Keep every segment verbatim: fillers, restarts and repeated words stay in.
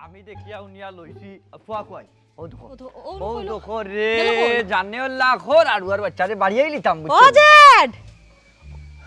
আমি দেখিয়া হুনিয়া লইছি, ফুয়া কই? ও দেখো। ও দেখো, ও ও কইলো। দেখো রে, গেল কই? জানে আল্লাহ খর আর উয়ার বাচ্চারে বাড়িয়াই লিতাম, ও বুঝছো? জেড!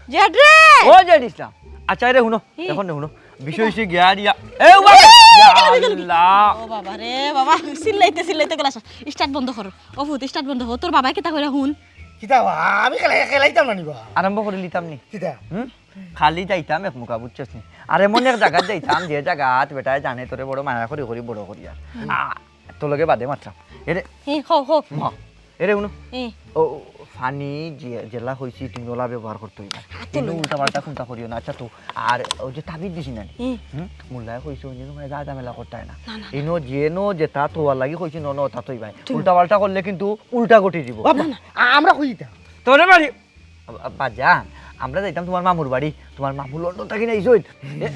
জেড রে! ও জেড ইসলাম। আচ্ছা, এরে হুনো, কি? এখন হুনো। বিষয় হইছে গিয়া দিয়া। এ, ও বাবা! এ, ইয়া গেল, গেল, গেল। আল্লাহ! ও বাবা রে, বাবা, চিল্লাইতে, চিল্লাইতে গেলা শেষ। স্টার্ট বন্ধ করো। ও ভূত, স্টার্ট বন্ধ করো। তোর বাবায় কিতা কইরা হুন? কিতা বা? আমি খেলাই-, খেলাইতাম না নি বা। আরম্ভ করি লিতাম নি। কিতা? হুম? খালি যাইতাম এক মুখা, বুঝছস নি? আর এমন এক জাগাত যাইতাম, যে জাগাত বেটায় জানে তোরে বড় মায়া করি করি বড় করি আর। হুম। আ, তোর লগে বাদে মাতরাম। এরে হি, হো, হো। মা, এরে হুনো। হি। ও, ও, পানি যে, যেলা কইছি, তুমি ওলা ব্যবহার করতে হইবা। আচ্ছা, কিন্তু লই। উল্টা পাল্টা কুন্তা করিও না, আচ্ছা তো। আর ওই যে তাবিজ দিছি না নি? হি। হুম? মোল্লায় কইছে, ওই যে তোমার যা ঝামেলা করতে হয় না। না, না, না। ইনো যেনো যেটা তোয়ার লাগি কইছি, ন, ন, তা তো হইবাই। ঠিক। উল্টা পাল্টা করলে কিন্তু উল্টা ঘটি দিব। বাবা, না, না। আ-, আমরা কই দিতাম? তোরে বাড়ি। আ-, আ-, বাজান, আমরা যাইতাম তোমার মামুর বাড়ি। তোমার মামু লন্ডন থাকি না আইছইন। এ,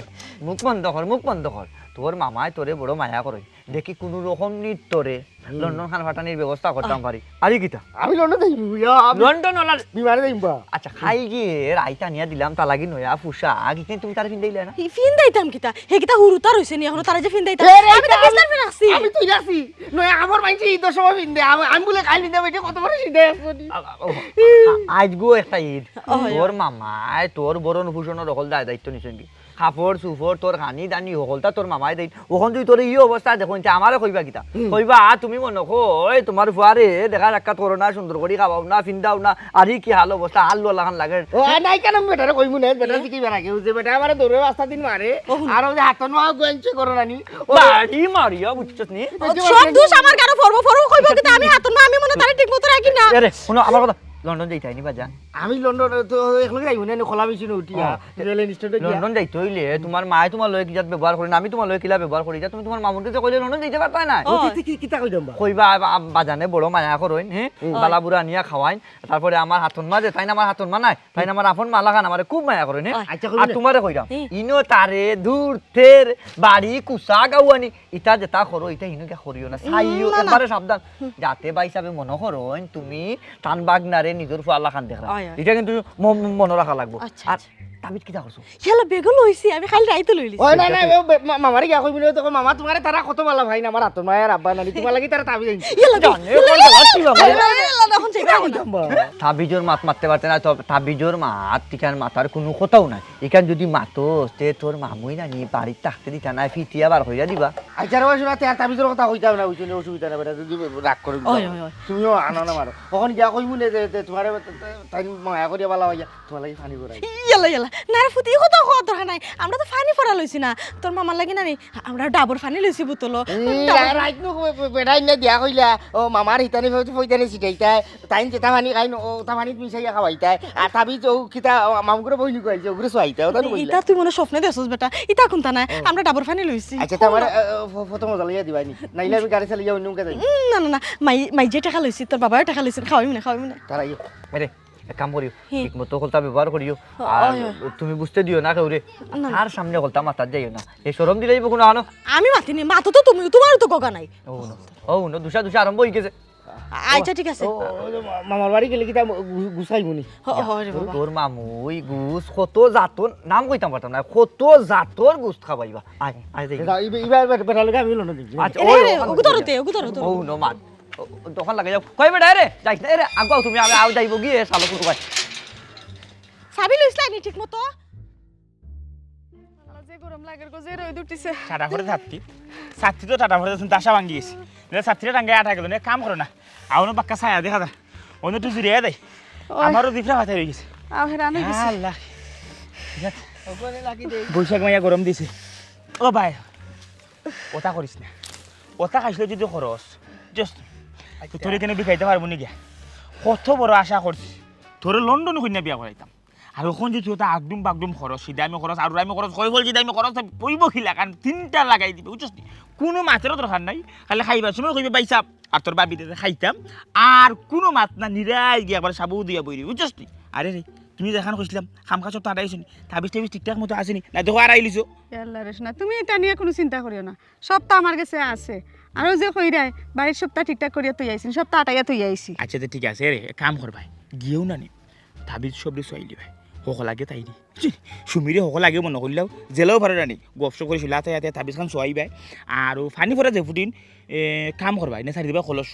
মুখ বন্ধ কর, মুখ বন্ধ কর। তোর মামায় তোরে বড় মায়া করইন। দেখি কুনু রকম নি তোরে হুম। লন্ডন খান ফাটানির ব্যবস্থা করতাম আহ। পারি। আরে কিতা? আমি লন্ডন যাইমু, ইয়া, আমি লন্ডন ওলা বিমানে যাইমু বা। আচ্ছা, খাই গিয়ে রাইত আনিয়া দিলাম, তা লাগি নয়া পোশাক, ইখান তুমি তারে ফিন্দাইলে না? ই ফিন্দাইতাম কিতা? হে কিতা হুরুতা রইছে নি এখনো তারে যে ফিন্দাইতাম? এ রে, আমি তো আমি, বিছনার ফিন আছি। আমি তো আছি। নয়া আমার মাইনষে ঈদর সময় ফিন্দে। আমি, আমি বলে খাই ফিন্দে, বেটি কত বড় সিধে আসবো নি। আ-, আ-, ও, আ-, আইজগু একটা ঈদ। ও, তোর হয়। মামায় তোর বরণ পোষণর হকল দায় দায়িত্ব নিছইন কি? কাপড় চুপড়, তোর খানি দানি হকলতা তোর মামায় দেইন। অখন যদি তোর ই অবস্থা দেখইন, তে আমারে কইবা কিতা? হুম। কইবা, "আ, তুমি মনো কয় তোমার ফুয়ারে দেখা সাক্ষাৎ করো না, সুন্দর করি খাওয়াও না, ফিন্দাও না, আর ই কি হাল অবস্থা, হাল লুয়া লাখান লাগে।" ও, আ, নাই কেন আমি বেটারে কইমু না, বেটা হ্যাঁ? কি বেটা কেউ যে বেটা আমারে দৌড়ে রাস্তা দিন মারে, ও হুন। আর ওই যে হাতর মাও গোয়েঞ্চে করো না নি। ও বাড়ি মারিয়া বুঝছস নি? ও, সব দোষ আমার গারো ফরবো, ফরবো কইবো কিতা আমি হাতর মা, আমি মনে তারে ঠিক মতো রাখি না। এ রে, হুনো আমার কথা, লন্ডন যাইতায় নি বাজান? আমি লন্ডন তো একলগে যাইমু না, খোলা মেশিন উঠিয়া। ও, রেল স্টেশনে গিয়া। লন্ডন যাইতে হইলে তোমার মায়ে তোমার লগে কি জাত ব্যবহার করে না, আমি তোমার লগে কিলা ব্যবহার করি, যা তুমি তোমার মামুর কাছে কইলে লন্ডন যাইতে পারতায় না। ও, ও। কি, কি, কি, কিতা কইতাম বা? কইবা, আ-, আ-, বাজানে বড় মায়া করইন, হে? হুম। বালা বুড়া আনিয়া খাওয়াইন, তারপরে আমার হাতন মা যে, তাইন আমার হাতন মা নায়, তাইন আমার আপন মা লাখান, আমারে খুব মায়া করইন, হে? আচ্ছা, কইবো আর না। তোমারে কইরাম, হুম। ইনো তারে দূর তের বাড়ি কুসা গাওয়ানি, ইতা যেতা করো, ইতা হিনো গিয়া করিও না। উম, চাইও, না, না। একবারে সাবধান। হুম। যাতে ভাই সাবে মনো করইন, তুমি তান বাগনারে নিজর ফুয়া লাখান দেখরা। অয়, অয়। ইটা কিন্তু ম-, ম-, মনো রাখা লাগবো। আচ্ছা, আর আচ্ছা। তাবিজ কিতা করছো? ইয়ালা বেগও লইছি, আমি খালি রাইতো লইলিছি। ওই না, না, ও বে-, মা-, মামারে গিয়া কইবি না, তখন মামা তোমারে তারা কত বালা ভাই না, আমার হাতর মায়ের আব্বা নানি, তোমার লাগি তারা তাবিজ আনছে। ইয়ালা দে, জানে, ইয়ালা, কোন ইয়ালা, বালা তুই বাবা? ইয়ালা, ইয়ালা, ইয়ালা, এখন যাই, কিতা যাই না। কইতাম বা? তাবিজর মাত মাততে পারতে না, তো তাবিজর মাত, ইখান মাতার কুনু কথাও নাই। ইখান যদি মাতস, তে তোর মামুই নানি বাড়িত থাকতে দিতা না, ফিটিয়া বার কইরা দিবা। আচ্ছা রে, ওই শোনা, তে আর তাবিজর কথা কইতাম না, বুঝছো নি, অসুবিধা না, বেটা, যদি রাগ করে দিতাম। ওই, ওই, ওই। তুমিও আনো না মারো। অখন গিয়া কইমু নে যে, যে তোমারে তাই মায়া করিয়া বালা হইয়া, তোমার লাগি পানি করাই। ইয়ালা, ইয়ালা। না রে ফুতি, ই কথা কওয়ার দরকার নাই। আমরা তো পানি পড়া লইছি না। তোর মামার লাগি না নি, আমরা ডাবর পানি লইছি বোতলো। এই, ডাবর আর রাইত নু বে-, বে-, বেটাইন না দিয়া কইলা, ও মামার হিতানি ফইতানি ছিটাইতায়। তাইন যেতা পানি খাইন, ও, ওতা পানিত মিশাইয়া খাওয়াইতায়। আর তাবিজ ও কিতা, ও, মামুগুরে বইনি কইছে, ওগুরে চুয়াইতায়, ওতা নু কইলা। ইতা তুই মনে স্বপ্নে দেখছস বেটা, ইতা কুন্তা নায়, ও। আমরা ডাবর পানি লইছি। আচ্ছা, তে আমারে, আ, আ, ফ-, ফটো মজা লইয়া দিবায় নি? নাইলে আমি গাড়ি চালাইয়া অন্য গাড়ি। উম, না, না, না, মাই, মাই যে টেকা লইছি, তোর বাবাও টেকা লইছি, খাওয়াইমু না, খাওয়াইমু না। তারাইও। আরে, এক কাম করিও, হি। ঠিক মতো হকলতা ব্যবহার করিও। অ-, আর অয়, অয়। তুমি বুঝতে দিও না কেউরে। না, না। তার সামনে হকলতা মাতাত যাইও না। এ শরম দিলাইবো কুনু আনো। আমি মাতি নি, মাতো তো তুমি, তোমারও তো গগা নাই। ও হুনো, ও হুনো, দুষা দুষা আরম্ভ হই গেছে। আচ্ছা, ঠিক আছে। ও, ও, ও, মা-, মামার বাড়ি গেলে কিতা গু-, গুছাইবো নি? হ-, হ রে বাবা। তোর মামুই গুছ কত জাতর, নাম কইতাম পারতাম না, কত জাতর গুছ খাবাইবা। আয়, আয় যাই। এটা, ইবে-, ইবার বেটা, বেটা লগে আমি লন্ডন যাইমু। আচ্ছা, এরে, ওই, এরে, ওখানে ওগু ধরো যাই। তে, ওগু ধরো, ধরো। ও, হুনো, মাত। ও, ও, দোকান লাগাই যাও। কই বেটা, এরে, যাইস না, এরে, আগুয়াও তুমি, আমি আও যাইবো গিয়ে, শালা কুকুর ভাই। চাবি লইছলা নি ঠিক মতো? আল্লাহ, যে গরম লাগের গো, যে রোদ উঠিছে। ঠাটা পড়ে ছাত্তি। ছাত্তি তো ঠাটা পড়ে যাচ্ছে, দাসা ভাঙ্গি গেছে। এ ছাত্তিটা টাঙ্গায় আটা গেল, নে কাম করো না। আউনো বাক্কা ছায়া দেখা যায়। অন্য একটু জুড়িয়ে দেয়। ওই। আমারও দিফরা ফাতে হয়ে গেছে। আও, হেরান হয়ে গেছে। আল্লাহ। বৈশাখ মাইয়া গরম দিছে। ও ভাই, ওটা করিস না। ওটা খাইছিল যদি খরচ, just আচ্ছা। তোরে কেনে বিকাইতে পারবো নি গিয়া? কত বড় আশা করছি, তোরে লন্ডন কইনা বিয়া করাইতাম। আর অখন যে তুই ওটা আগডুম বাগডুম খরচ, সিদামি খরচ, আর উড়ামি খরচ, কই বল সিদামি খরচ, পইব খিলা, কারণ তিনটা লাগাই দিবে, বুঝছস নি? কোনো মাতেরও দরকার নাই, খালি খাইবার সময় কইবে, "ভাই সাব, আর তোর ভাবিরে খাইতাম।" আর কোনো মাত না, নিরাই গিয়া একবার সাবু দিয়া বইরি, বুঝছস নি? আরে রে, তুমি যেখান কইছিলাম, খামখা সব তো আটাইছো নি, তাবিজ টাবিজ ঠিকঠাক মতো আছে নি? না দেখো আর আইলিছো। এ আল্লাহ রে সোনা, তুমি এটা নিয়ে কোনো চিন্তা করিও না। সব তো আমার গেছে আছে। আর ওই যে কইরায়, বাড়ির সবটা ঠিকঠাক করিয়া থই আইছি, সবটা আটাইয়া থই আইছি। আচ্ছা, তো ঠিক আছে, রে, এক কাম করবায়, গিয়েও না নি, তাবিজ সব রে সইলি ভাই, হক লাগে তাইরে। সুমিরে হক লাগে মনো করিলাও, জেলাও পারো রানি। গপসপ করি শুলা তাই তাবিজ খান সোয়াইবায়। আর ও ফানি ফরা যে ফুটিন, এ, কাম করবায়, নে সারি দিবায় কলস।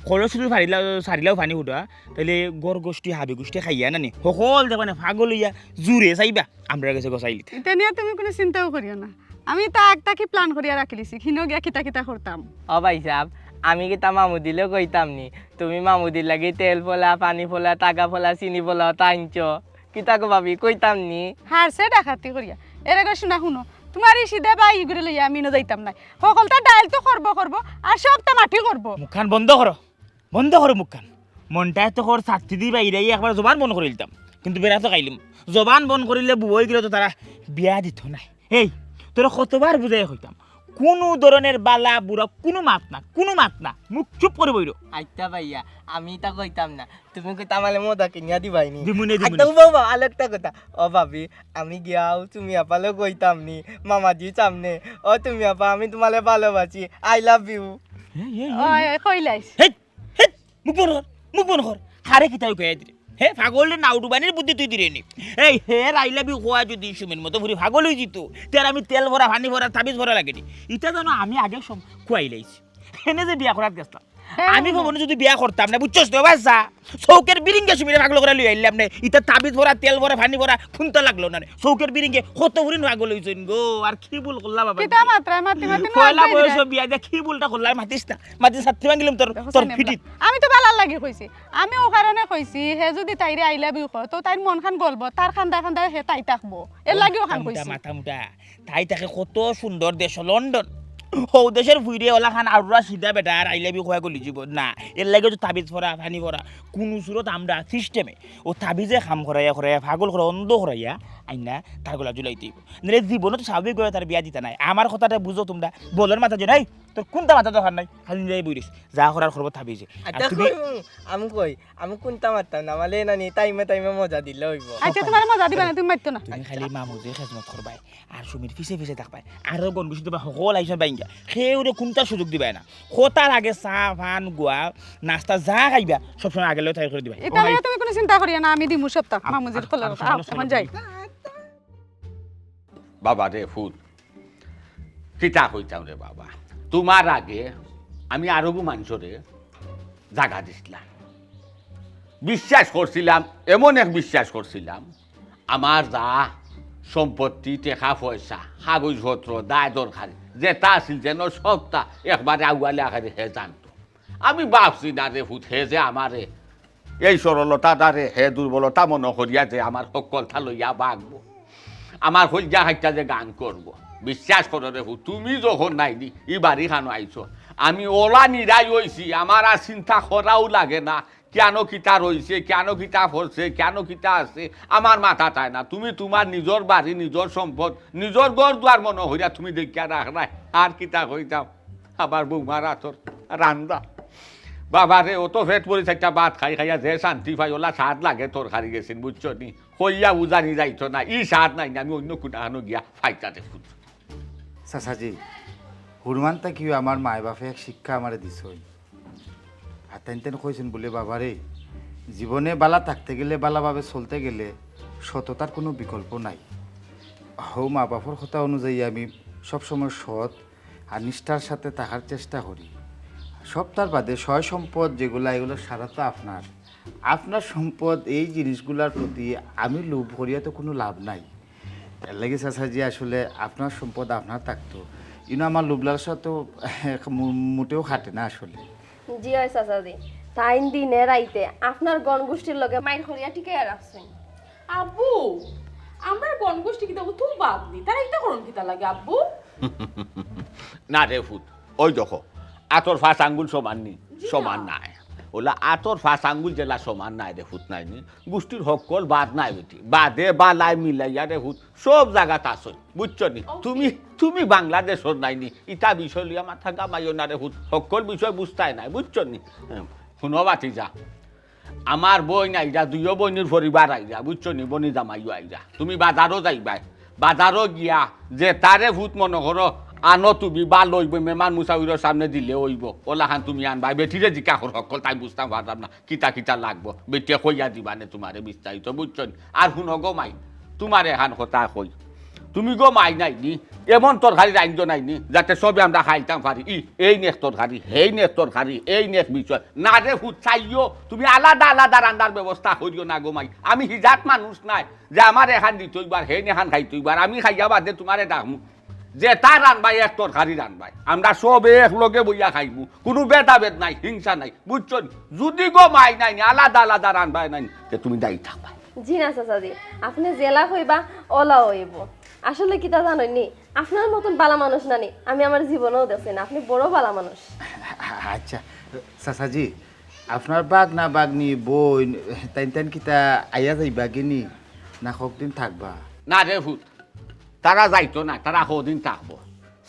কলস শুধু সারিলাও, সারিলাও ফানি ফুটা, তাইলে গর গোষ্ঠী, হাবি গোষ্ঠী খাইয়া নানি। হকল দেখবানে পাগল অইয়া জুরে চাইবা, আমরার গেছে গছাইলিতা। ইতা নিয়া তুমি কুনু চিন্তাও করিও না। আমি তা আগ থাকি plan করিয়া রাখিলিছি, হিনো গিয়া কিতা কিতা করতাম। ও ভাইসাব, আমি কিতা মামুদিরে কইতাম নি? তুমি মামুদির লাগি তেল ফলা, ফানি ফলা, টাকা ফলা, চিনি ফলা, অতা আনছো। কিতা গো ভাবি, কইতাম নি? হারছে ডাকাতি করিয়া। এরে গো শুনা, হুনো, তুমার ই সিধা বা ইগুরে লইয়া আমি ইনো যাইতাম নায়। হকলতা ডাইল তো করবো করবো, আর সবতা মাটি করবো। মুখখান বন্ধ করো, বন্ধ করো মুখখান। মনটায় তো কর ছাত্তি দি বাইরাই একবার জবান বন্ধ করিলিতাম, কিন্তু বেড়া তো খাইলিমু। জবান বন্ধ করিলে বউ অইগেলে তো তারা বিয়া দিতো নায়। এই, তোরে কতবার বুঝাইয়া কইতাম, কুনু ধরনের বালা বুরা কুনু মাত না, কুনু মাত না, মুখ চুপ করি বইরো। আইচ্ছা ভাইয়া, আমি ইতা কইতাম না, তুমি কইতা আমারে মজা কিনিয়া দিবায়নি। দিমুনে, দিমুনে। আইচ্ছা বাবা, আরো একটা কথা। ও ভাবি, আমি গিয়াও তুমি আপারে কইতাম নি, মামাজির সামনে, "ও তুমি আপা, আমি তুমারে ভালোবাসি, I love you।" এই, এই, এই, ওই, এই। ওই, কইলাইস। হেই, হেই, মুখ বন্ধ কর, মুখ বন্ধ কর। হারে কিতা কইয়া দিরে? হে, পাগলরে নাউডুবানির বুদ্ধি তুই দিরে নি। এই, হে, I love you কওয়া যদি সুমির মতো ফুরি পাগল অইযিতো, তে আর আমি তেল ভরা, ফানি ভরা, তাবিজ ভরা লাগে নি। ইতা জানো আমি আগে সব খুয়াইলাইছি। হেনে যে বিয়া করাত গেছলাম। হ্যাঁ, আমি হ্যাঁ। ভবনে যদি বিয়া করতাম না, বুঝছস তো, বাচ্চা? চউখের বিরিঙ্গে সুমিরে পাগল করিয়া লইয়া আইলাম নে। ইতা তাবিজ ভরা, তেল ভরা, ফানি ভরা, কুনতা লাগলো না রে। চউখের বিরিঙ্গে কত ফুরিন পাগল অইছইন গো। আর কি ভুল করলাম বাবা? কিতা মাতরায়, মাতি মাতি না পয়লা আনতাই বয়সো দিরা। বিয়া দিয়া কি ভুলটা করলাম? মাতিস না। মাতি ছাত্তি ভাঙিলাম তোর, দেখো তোর সামনে ফিটিত। আমি তো বালার লাগি কইছি। আমি অউ কারণে কইছি, হে যদি তাইরে I love you কয়, তো তাইর মনখান গলবো, তার কান্দায় কান্দায় হে তাই থাকবো। এর লাগি অখান মাথা মুটা, কইছি। মাথা মুটা। তাই থাকে কত সুন্দর দেশ লন্ডন। হউ দেশর ফুইরে অলাখান আউরা সিধা বেটা আর I love you কওয়া গলি জীবন না। এর লাগি তো তাবিজ ভরা, ফানি ভরা। কুনু সুরত আমরা system-এ ও তাবিজে কাম করাইয়া করাইয়া পাগল করা অন্ধ করাইয়া আইনা তার গলা ঝুলাইতে অইবো। নাইলে জীবনে তো স্বাভাবিক ভাবে তার বিয়া দিতা নায়। আমার কথাটা বুঝো তুমরা। বলর মাথা যে নাই, তোর কুনতা মাথা দরকার নাই। খালি নিজেই বইরিস। যা করার করবো তাবিজে। আর আইচ্ছা, তুমি কই, আমি কই, আমি কুনতা মাততাম না, আমারে নানি টাইমে টাইমে মজা দিলে অইবো। আইচ্ছা, তুমারে মজা দিবা না, তুমি মাতিও না। তুমি খালি মামুজির খেজমত করবায়, আর সুমির পিছে পিছে থাকবায়, আরো গনগুষ্টি দিবা, হকল আইসা বাইঙ্গা। কেউরে কুনতা সুযোগ দিবায় না। কথার আগে চা, পান, গুয়া, নাস্তা যা খাইবা, সবসময় আগে লগে তৈরি করি দিবায়। ইতা লইয়া তুমি কুনু চিন্তা করিও না, আমি দিমু সবতা। আ-, মামুজির আ-, খোলা আমি কথা। সামনে আও, অখন যাই। বাবা রে ফুত, কিতা কইতাম রে বাবা, তুমার আগে আমি আরবু মানষরে জাগা দিছলাম, বিশ্বাস করছিলাম, এমন এক বিশ্বাস করছিলাম, আমার যা সম্পত্তি, টেকা পয়সা, কাগজপত্র, দায় দরকারি যেতা আছিল যেন সবতা একবারে আউয়ালে আখেরে হে জানতো। আমি ভাবছি না রে ফুত, হে যে আমারে এই সরলতাটারে হে দুর্বলতা মনো করিয়া যে আমার হক্কলতা লইয়া বাগবো, আমার কইলজা খাইটা যে গান করবো। বিশ্বাস করো রে ফুত, তুমি যখন নাইনি ই বাড়িখানো আইছো, আমি অলা নিরাই অইছি, আমার আর চিন্তা করাও লাগে না। কেন কিতা রইছে, কেন কিতা পড়ছে, কেন কিতা আছে, আমার মাথাত আয় না। তুমি তুমার নিজর বাড়ি, নিজর সম্পদ, নিজর ঘর দুয়ার মনো করিয়া তুমি দেখিয়া রাখরায়। আর কিতা কইতাম, আবার বৌমার আতর রান্দা। বাবা রে, অত পেট ভরি চাইরটা ভাত খাই খাইয়া যে শান্তি পাই, অলা স্বাদ লাগে তরকারি গেছিন, বুঝছো নি? কইয়া বুঝানি যাইতো না, ই স্বাদ নাই না, আমি অইন্য কুনাখানো গিয়া পাইতা দেখুন। চাচাজি, হুরমান থাকিও আমার মায় বাপে এক শিক্ষা আমারে দিছইন। আর তাইন তাইন কইছইন বুলে, "বাবারে, জীবনে বালা থাকতে গেলে, বালাভাবে চলতে গেলে সততার কুনু বিকল্প নাই।" হউ মা বাপর কথা অনুযায়ী আমি সবসময় সৎ আর নিষ্ঠার সাথে থাকার চেষ্টা করি। সবতার বাদে সয় সম্পদ যেগুলা, এগুলা সারা তো আপনার। আপনার সম্পদ, এই জিনিসগুলার প্রতি আমি লোভ করিয়া তো কুনু লাভ নাই। এর লাগি চাচাজি, আসলে আপনার সম্পদ আপনার থাকতো, ইনো আমার লোভ লালসা তো মু-, মোটেও খাটে না আসলে। জি অয় চাচাজি, তাইন দিনে রাইতে আপনার গণগোষ্ঠীর লগে মাইর করিয়া টিকাইয়া রাখছইন। আব্বু, আমরার গণগোষ্ঠী কিতা অত বাদ নি? তারা ইতা করইন কিতা লাগি আব্বু? না রে ফুত, ওই দেখো, আতর পাঁচ আঙ্গুল সমান নি? জি না। সমান নায়। অলা আতর পাঁচ আঙ্গুল যেলা সমান নায় রে ফুত, নায় নি? গোষ্ঠীর হক্কল বাদ নায় বেটি। বাদে বালায় মিলাইয়া রে ফুত, সব জাগাত আছইন, বুঝছো নি? ওকে। তুমি, তুমি বাংলাদেশর নায় নি? ইতা বিষয় লইয়া মাথা ঘামাইও না রে ফুত। হক্কল বিষয় বুঝতায় নায়, বুঝছো নি? হুম, হুনো ভাতিজা, আমার বইন আইরা, দুইও বইনর পরিবার আইরা, বুঝছো নি? বইনি জামাইও আইরা। তুমি বাজারো যাইবায়, বাজারো গিয়া যেতারে ফুত মনো করো, আনো তুমি, ভালা অইবো, মেহমান মুসাফিরর সামনে দিলে অইবো। অলাখান তুমি আনবায়, বেটিরে জিকা কর হক্কল, তাইন বুঝতাম পারতাম না কিতা কিতা লাগবো। বেটিয়ে কইয়া দিবা নে তুমারে বিস্তারিত, বুঝছো নি? আর হুনো গো মাই, তুমারে এখান কথা কই, তুমি গো মাই নাইনি, এমন তরকারি রাইন্ধো নাইনি, যাতে সবে আমরা খাইতাম পারি। ই, এইন এক তরকারি, হেইন এক তরকারি, এইন এক বিষয়। না রে ফুত, চাইও, তুমি আলাদা আলাদা রান্নার ব্যবস্থা করিও না গো মাই। আমি হিজাত মানুষ নায় যে আমারে এখান দিতে অইবো আর হেইন এখান খাইতে অইবো, আর আমি খাইয়া বাদে তুমারে ডাকমু। যেতা রানবায় এক তরকারি রানবায়, আমরা সবে একলগে বইয়া খাইমু, কুনু ভেদাভেদ নাই, হিংসা নাই, বুঝছো নি? যুদি গো মাই নাইনি, আলাদা আলাদা রানবায় নাইনি, তে তুমি দায়ী থাকবায়। জি না চাচাজি, আপনে যেলা কইবা অলা অইবো। আসলে কিতা জানইননি, আপনার মতন ভালা মানুষ নানি আমি আমার জীবনেও দেখছি না। আপনে বড় ভালা মানুষ। আচ্ছা, চাচাজি, আপনার ভাগনা ভাগনি বইন তাইন তাইন কিতা আইয়া যাইবা গিনি, না কতদিন থাকবা? না রে ফুত, তারা যাইতো না, তারা কদিন থাকবো?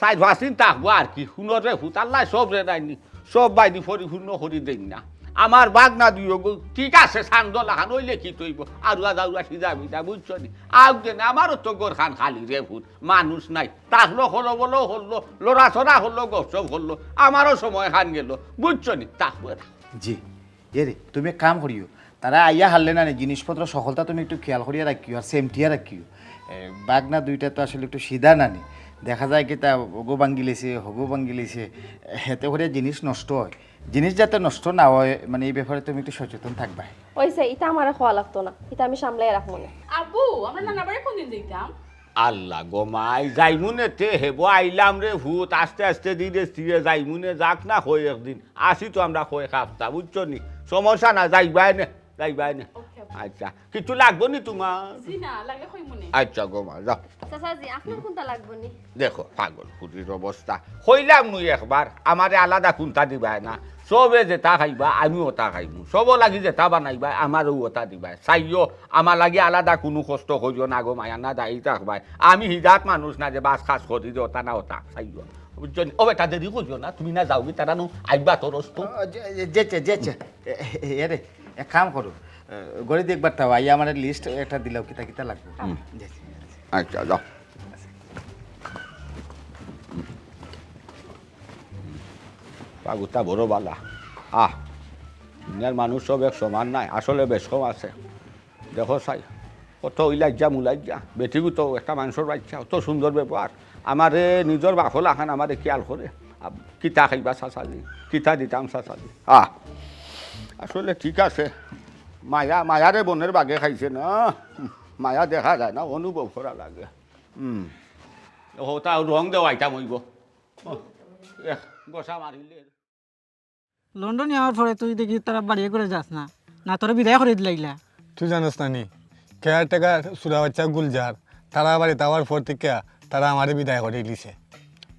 চাইর পাঁচ দিন থাকবো আর কি। হুনো রে ফুত, আল্লায় সবরে নাইনি, সব বায়দি পরিপূর্ণ করি দেইন না। আমার ভাগনা দুইও গো, ঠিক আছে, চান্দো লাখান অইলে কিতা অইবো, আরুয়া দারুয়া সিধা মিধা, বুঝছো নি? আউক দে না, আমারও তো ঘরখান খালি রে ফুত, মানুষ নাই। থাকলো, হলো বলো হলো, লড়াচড়া হলো, গপসপ হলো, আমারও সময়খান গেলো, বুঝছো নি? থাকবো না। জি, এরে, তুমি এক কাম করিও, তারা আইয়া হারলে না নি, জিনিসপত্র সকলতা তুমি একটু খেয়াল করিয়া রাখিও, আর সেমটিয়া রাখিও। এ, ভাগনা দুইটা তো আসলে একটু সিধা নানি, দেখা যায় কিতা অগু ভাঙ্গিলিছে, হগু ভাঙ্গিলিছে, এতে করিয়া জিনিস নষ্ট অয়। জিনিস যাতে নষ্ট না অয়, মানে, ই ব্যাপারে তুমি একটু সচেতন থাকবায়। অইছে, ইতা আমারে কওয়া লাগতো না, ইতা আমি সামলাইয়া রাখমু নে। আব্বু, আমরা নানা বাড়ি কোন দিন যাইতাম? আল্লাহ গো মাই, যাইমু নে তে, হেবো আইলাম রে ফুত, আস্তে আস্তে ধীরে স্থিরে যাইমু নে, যাক না কয় একদিন। আছি তো আমরা কয় হাপ্তা, বুঝছো নি? সমস্যা না, যাইবায় নে, যাইবায় নে। ওকে, ওকে। আচ্ছা, কিছু লাগবো নি তুমার? জি না, লাগলে কইমু নে। আচ্ছা গো মা, যাও। চাচাজি, আপনার কুনটা লাগবো নি? দেখো, পাগল ফুরির অবস্থা। কইলাম নু একবার, আমারে আলাদা কুনটা দিবায় না। সবে যেতা খাইবা, আমিও অতা খাইমু। সবর লাগি যেতা বানাইবা, আমারেও অতা দিবায়। চাইও, আমার লাগি আলাদা কুনু কষ্ট করিও না গো মায়া, না দায়ী থাকবায়। আমি হিজাত মানুষ না যে বাস খাস করি যে অতা না অতা। চাইও। বুঝছো নি? ও বেটা, দেরি করিও না, তুমি না যাওগি, তারা নু আইবা তো রস্ত। ও, যে, যে, যেছে, যেছে। এ, এ, এরে, এক কাম করো। এ, ঘড়ি দেখবার তাও, আইয়া আমারে লিস্ট একটা দিলাও, কিতা কিতা লাগবো। হুম। যেছে, যেছে। আচ্ছা, যাও। পাগুতা বড় বালা। আহ, দুনিয়ার মানুষ সব এক সমান নায়, আসলে বেশ কম আছে। দেখো চাই, কত ইলাইজ্জা মুলাইজ্জা, বেটিগু তো একটা মানষর বাইচ্চা, অত সুন্দর ব্যবহার। আমারে নিজর বাফর লাখান আমারে খিয়াল করে। আব-, কিতা খাইবা চাচাজি, কিতা দিতাম চাচাজি? আহ, আসলে ঠিক আছে, মায়া, মায়ারে বনের বাঘে খাইছে না, মায়া দেখা যায় না, অনুভব করা লাগে। হুম, অতা রং দেওয়াইতাম অইবো। ও, এক ঘষা মারিলে। লন্ডনি আওয়ার পরে তুই দেখি তারা বাড়িয়ে করে যাস না, না তোরে বিদায় করি দিলাইলা। তুই জানোস না নি, কেয়ারটেকার চুরা বাইচ্চা গুলজার, তারা বাড়িত আওয়ার পর থাকি তারা আমারে বিদায় করি দিছে।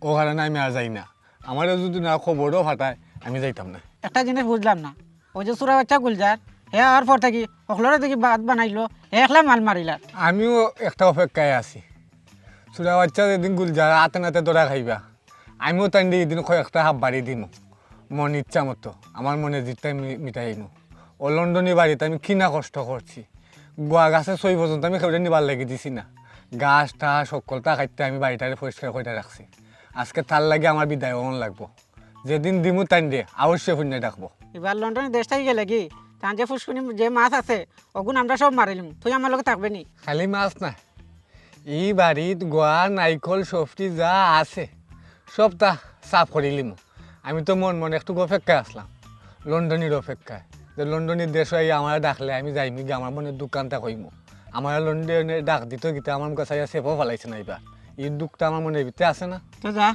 ও কারণে আমি আর যাই না। আমারে যুদি না খবরও ফাটায়, আমি যাইতাম না। একটা জিনিস বুঝলাম না, ওই যে চুরা বাইচ্চা গুলজার, হে আওয়ার পর থাকি হকলরে দেখি ভাত বানাইলো, হে একলা মাল মারিলা। আমিও একটা অপেক্ষায় আছি। চুরা বাইচ্চা যেদিন গুলজার আতে নাতে ধরা খাইবা, আমিও তাইনরে ইদিন কয়েকটা হাব্বাড়ি দিমু, মন ইচ্ছা মতো, আমার মনে জিতটাই মি-, মিটাইমু। ও লন্ডনি বাড়িত আমি কি না কষ্ট করছি, গুয়া গাছে সই পর্যন্ত আমি কেউরে নিবার লাগি দিছি না। ঘাস টাস হক্কলতা কাটতে আমি বাড়িটারে পরিষ্কার করিয়া রাখছি। আজকে তার লাগি আমার বিদায় অন লাগবো। যেদিন দিমু তাইনরে, অবশ্যই হুনিয়া ডাকবো। এবার লন্ডনি দেশ থাকি গেলে কি, তান যে ফুসকুনি যে মাছ আছে, অগুন আমরা সব মারিলিমু, তুই আমার লগে থাকবে নি? খালি মাছ না, ই বাড়িত গুয়া, নাইকল, সফটি যা আছে, সবতা সাফ করিলিমু। আমি তো মন মনে একটু অপেক্ষায় আছলাম, লন্ডনির অপেক্ষায়, যে লন্ডনির দেশ আইয়া আমারে ডাকলে আমি যাইমু গি, আমার মনে দুঃখখানতা কইমু। আমারে লন্ডনে ডাক দিতো কিতা, আমার মুখে চাইয়া ছেপও ফালাইছে না ইবার। ই দুঃখটা আমার মনের ভিতরে আছে না? তো যা,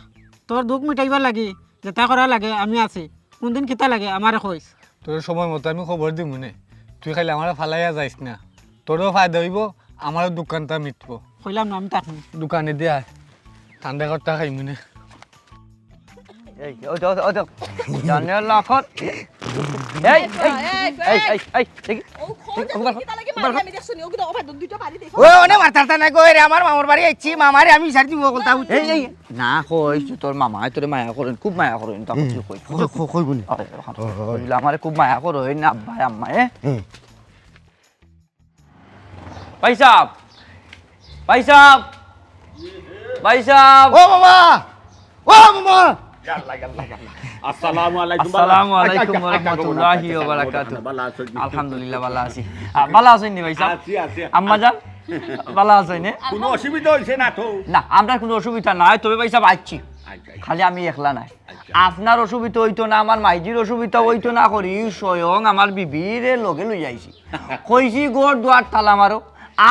তোর দুঃখ মিটাইবার লাগি যেতা করা লাগে আমি আছি। কোনদিন কিতা লাগে আমারে কইস। তোর সময় মতো আমি খবর দিমু নে। তুই খালি আমারে ফালাইয়া যাইস না। তোরও ফায়দা অইবো, আমারও দুঃখখানতা মিটবো। কইলাম না আমি থাকমু। দোকানে দিয়া ঠান্ডা করতা খাইমু নে। এই, ওই দেখ, ওই দেখ। জানে লাখত। এই, এই, এই, এই, এই, দেখি। ও খোঁজ দেখি, কিতা লাগে মারি আমি দেখছো নি? ও কিন্তু ওভার দুইটা বাড়ি দেখো। ও, ওনে মারতারতা না গো, এরে আমার মামার বাড়ি আইছি, মামারে আমি বিচার দিব বলতা। এই, এই, না কইস, তোর মামায় তোরে মায়া করেন, খুব মায়া করেন, তখন হুম। তুই কইস। কই, কই, কইবো নি? আরে, ও, ও। কইলে আমারে খুব মায়া করেন, আব্বায়, আম্মায়, এ? হুম। ভাই সাহেব, ভাই সাহেব, ভাই সাহেব। ও মামা, ও মামা! ইয়াল্লা, ইয়াল্লা, ইয়াল্লা। আসসালামু আলাইকুম, আসসালামু আলাইকুম ওয়া রাহমাতুল্লাহি ওয়া বারাকাতুহু। ভালা আছইন? আলহামদুলিল্লাহ, ভালা আছি। আ, ভালা আছইন নি ভাইসাব? আছি, আছি। আম্মা জান, ভালা আছইন নি? কুনু অসুবিধা অইছে না তো? না, আমরার কুনু অসুবিধা নাই, তবে ভাইসাব আইছি। আচ্ছা, আচ্ছা। খালি আমি একলা নায়। আচ্ছা। আপনার অসুবিধা অইতো না, আমার মাইজির অসুবিধা অইতো না করি, স্বয়ং আমার বিবিরে লগে লইয়া আইছি। কইছি, "ঘর দুয়ার তালা মারো,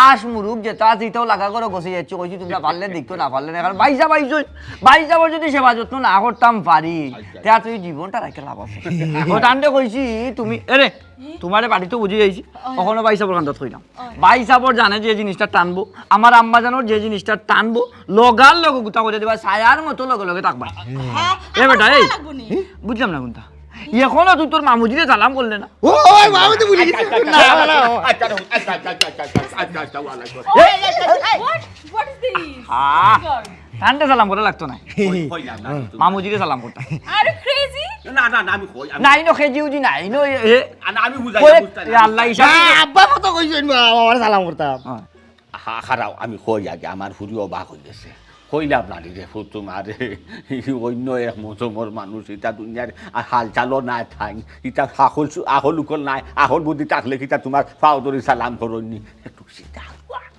আশ মুরুক যেতা আছে, ইতাও লাগা করো, গছি যাইছি।" কইছি, "তুমরা পারলে দেখতো, না পারলে না।" কারণ ভাইসাব আইছইন, ভাইসাবর যদি সেবা যত্ন না করতাম পারি, আচ্ছা। তে আর তো ই জীবনটা রাখিয়া লাভ আছে। ও তানরে কইছি, "তুমি, এরে, তুমারে বাড়িত বুঝি যাইছি, অয়। অখনো ভাইসাবর কান্দাত কইলাম।" অয়। ভাইসাবর জানে যে জিনিসটা টানবো, আমার আম্মা জানর যে জিনিসটা টানবো, লগার লগে গুতা কইরা দিবা, ছায়ার মতো লগে লগে থাকবা। হ্যাঁ, এ বেটা, এই, লাগবো নি? বুঝলাম না কুনটা। এখনো তুই তোর মামুজিরে সালাম করলে না। ও, ওই মামুজি ভুলি গেছি। আচ্ছা, আচ্ছা, না, না, না। আচ্ছা, আচ্ছা, আচ্ছা, ওয়ালাইকুম আসসালাম। What, what is this? আহ, কি কর? তানরে সালাম করা লাগতো না। কই, কইলাম না, তুমি মামুজিরে সালাম করতা। আরে crazy? না, না, না, আমি কই, আমি না, ইনো খেজি উজি না, ইনো এ, এ, না, না, আমি বুঝাই, কই, বুঝতে না, এ আল্লাহ, বুঝতে না। ইশারা না, আব্বা কত কইছইন, মা, আমার সালাম করতাম। হ্যাঁ। হা-, হারাও, আমি কই আগে, আমার ফুরি অবাক অই গেছে। কইলাম না রে ফুত তুমারে, অইন্য এক মজমর মানুষ, ইতা দুনিয়ার আর হালচালও নাই থাইন, ইতা আকল সু-, আকল উকল নাই, আকল বুদ্ধি থাকলে কিতা তুমার পাও ধরি সালাম করইন নি? একটু সিধা,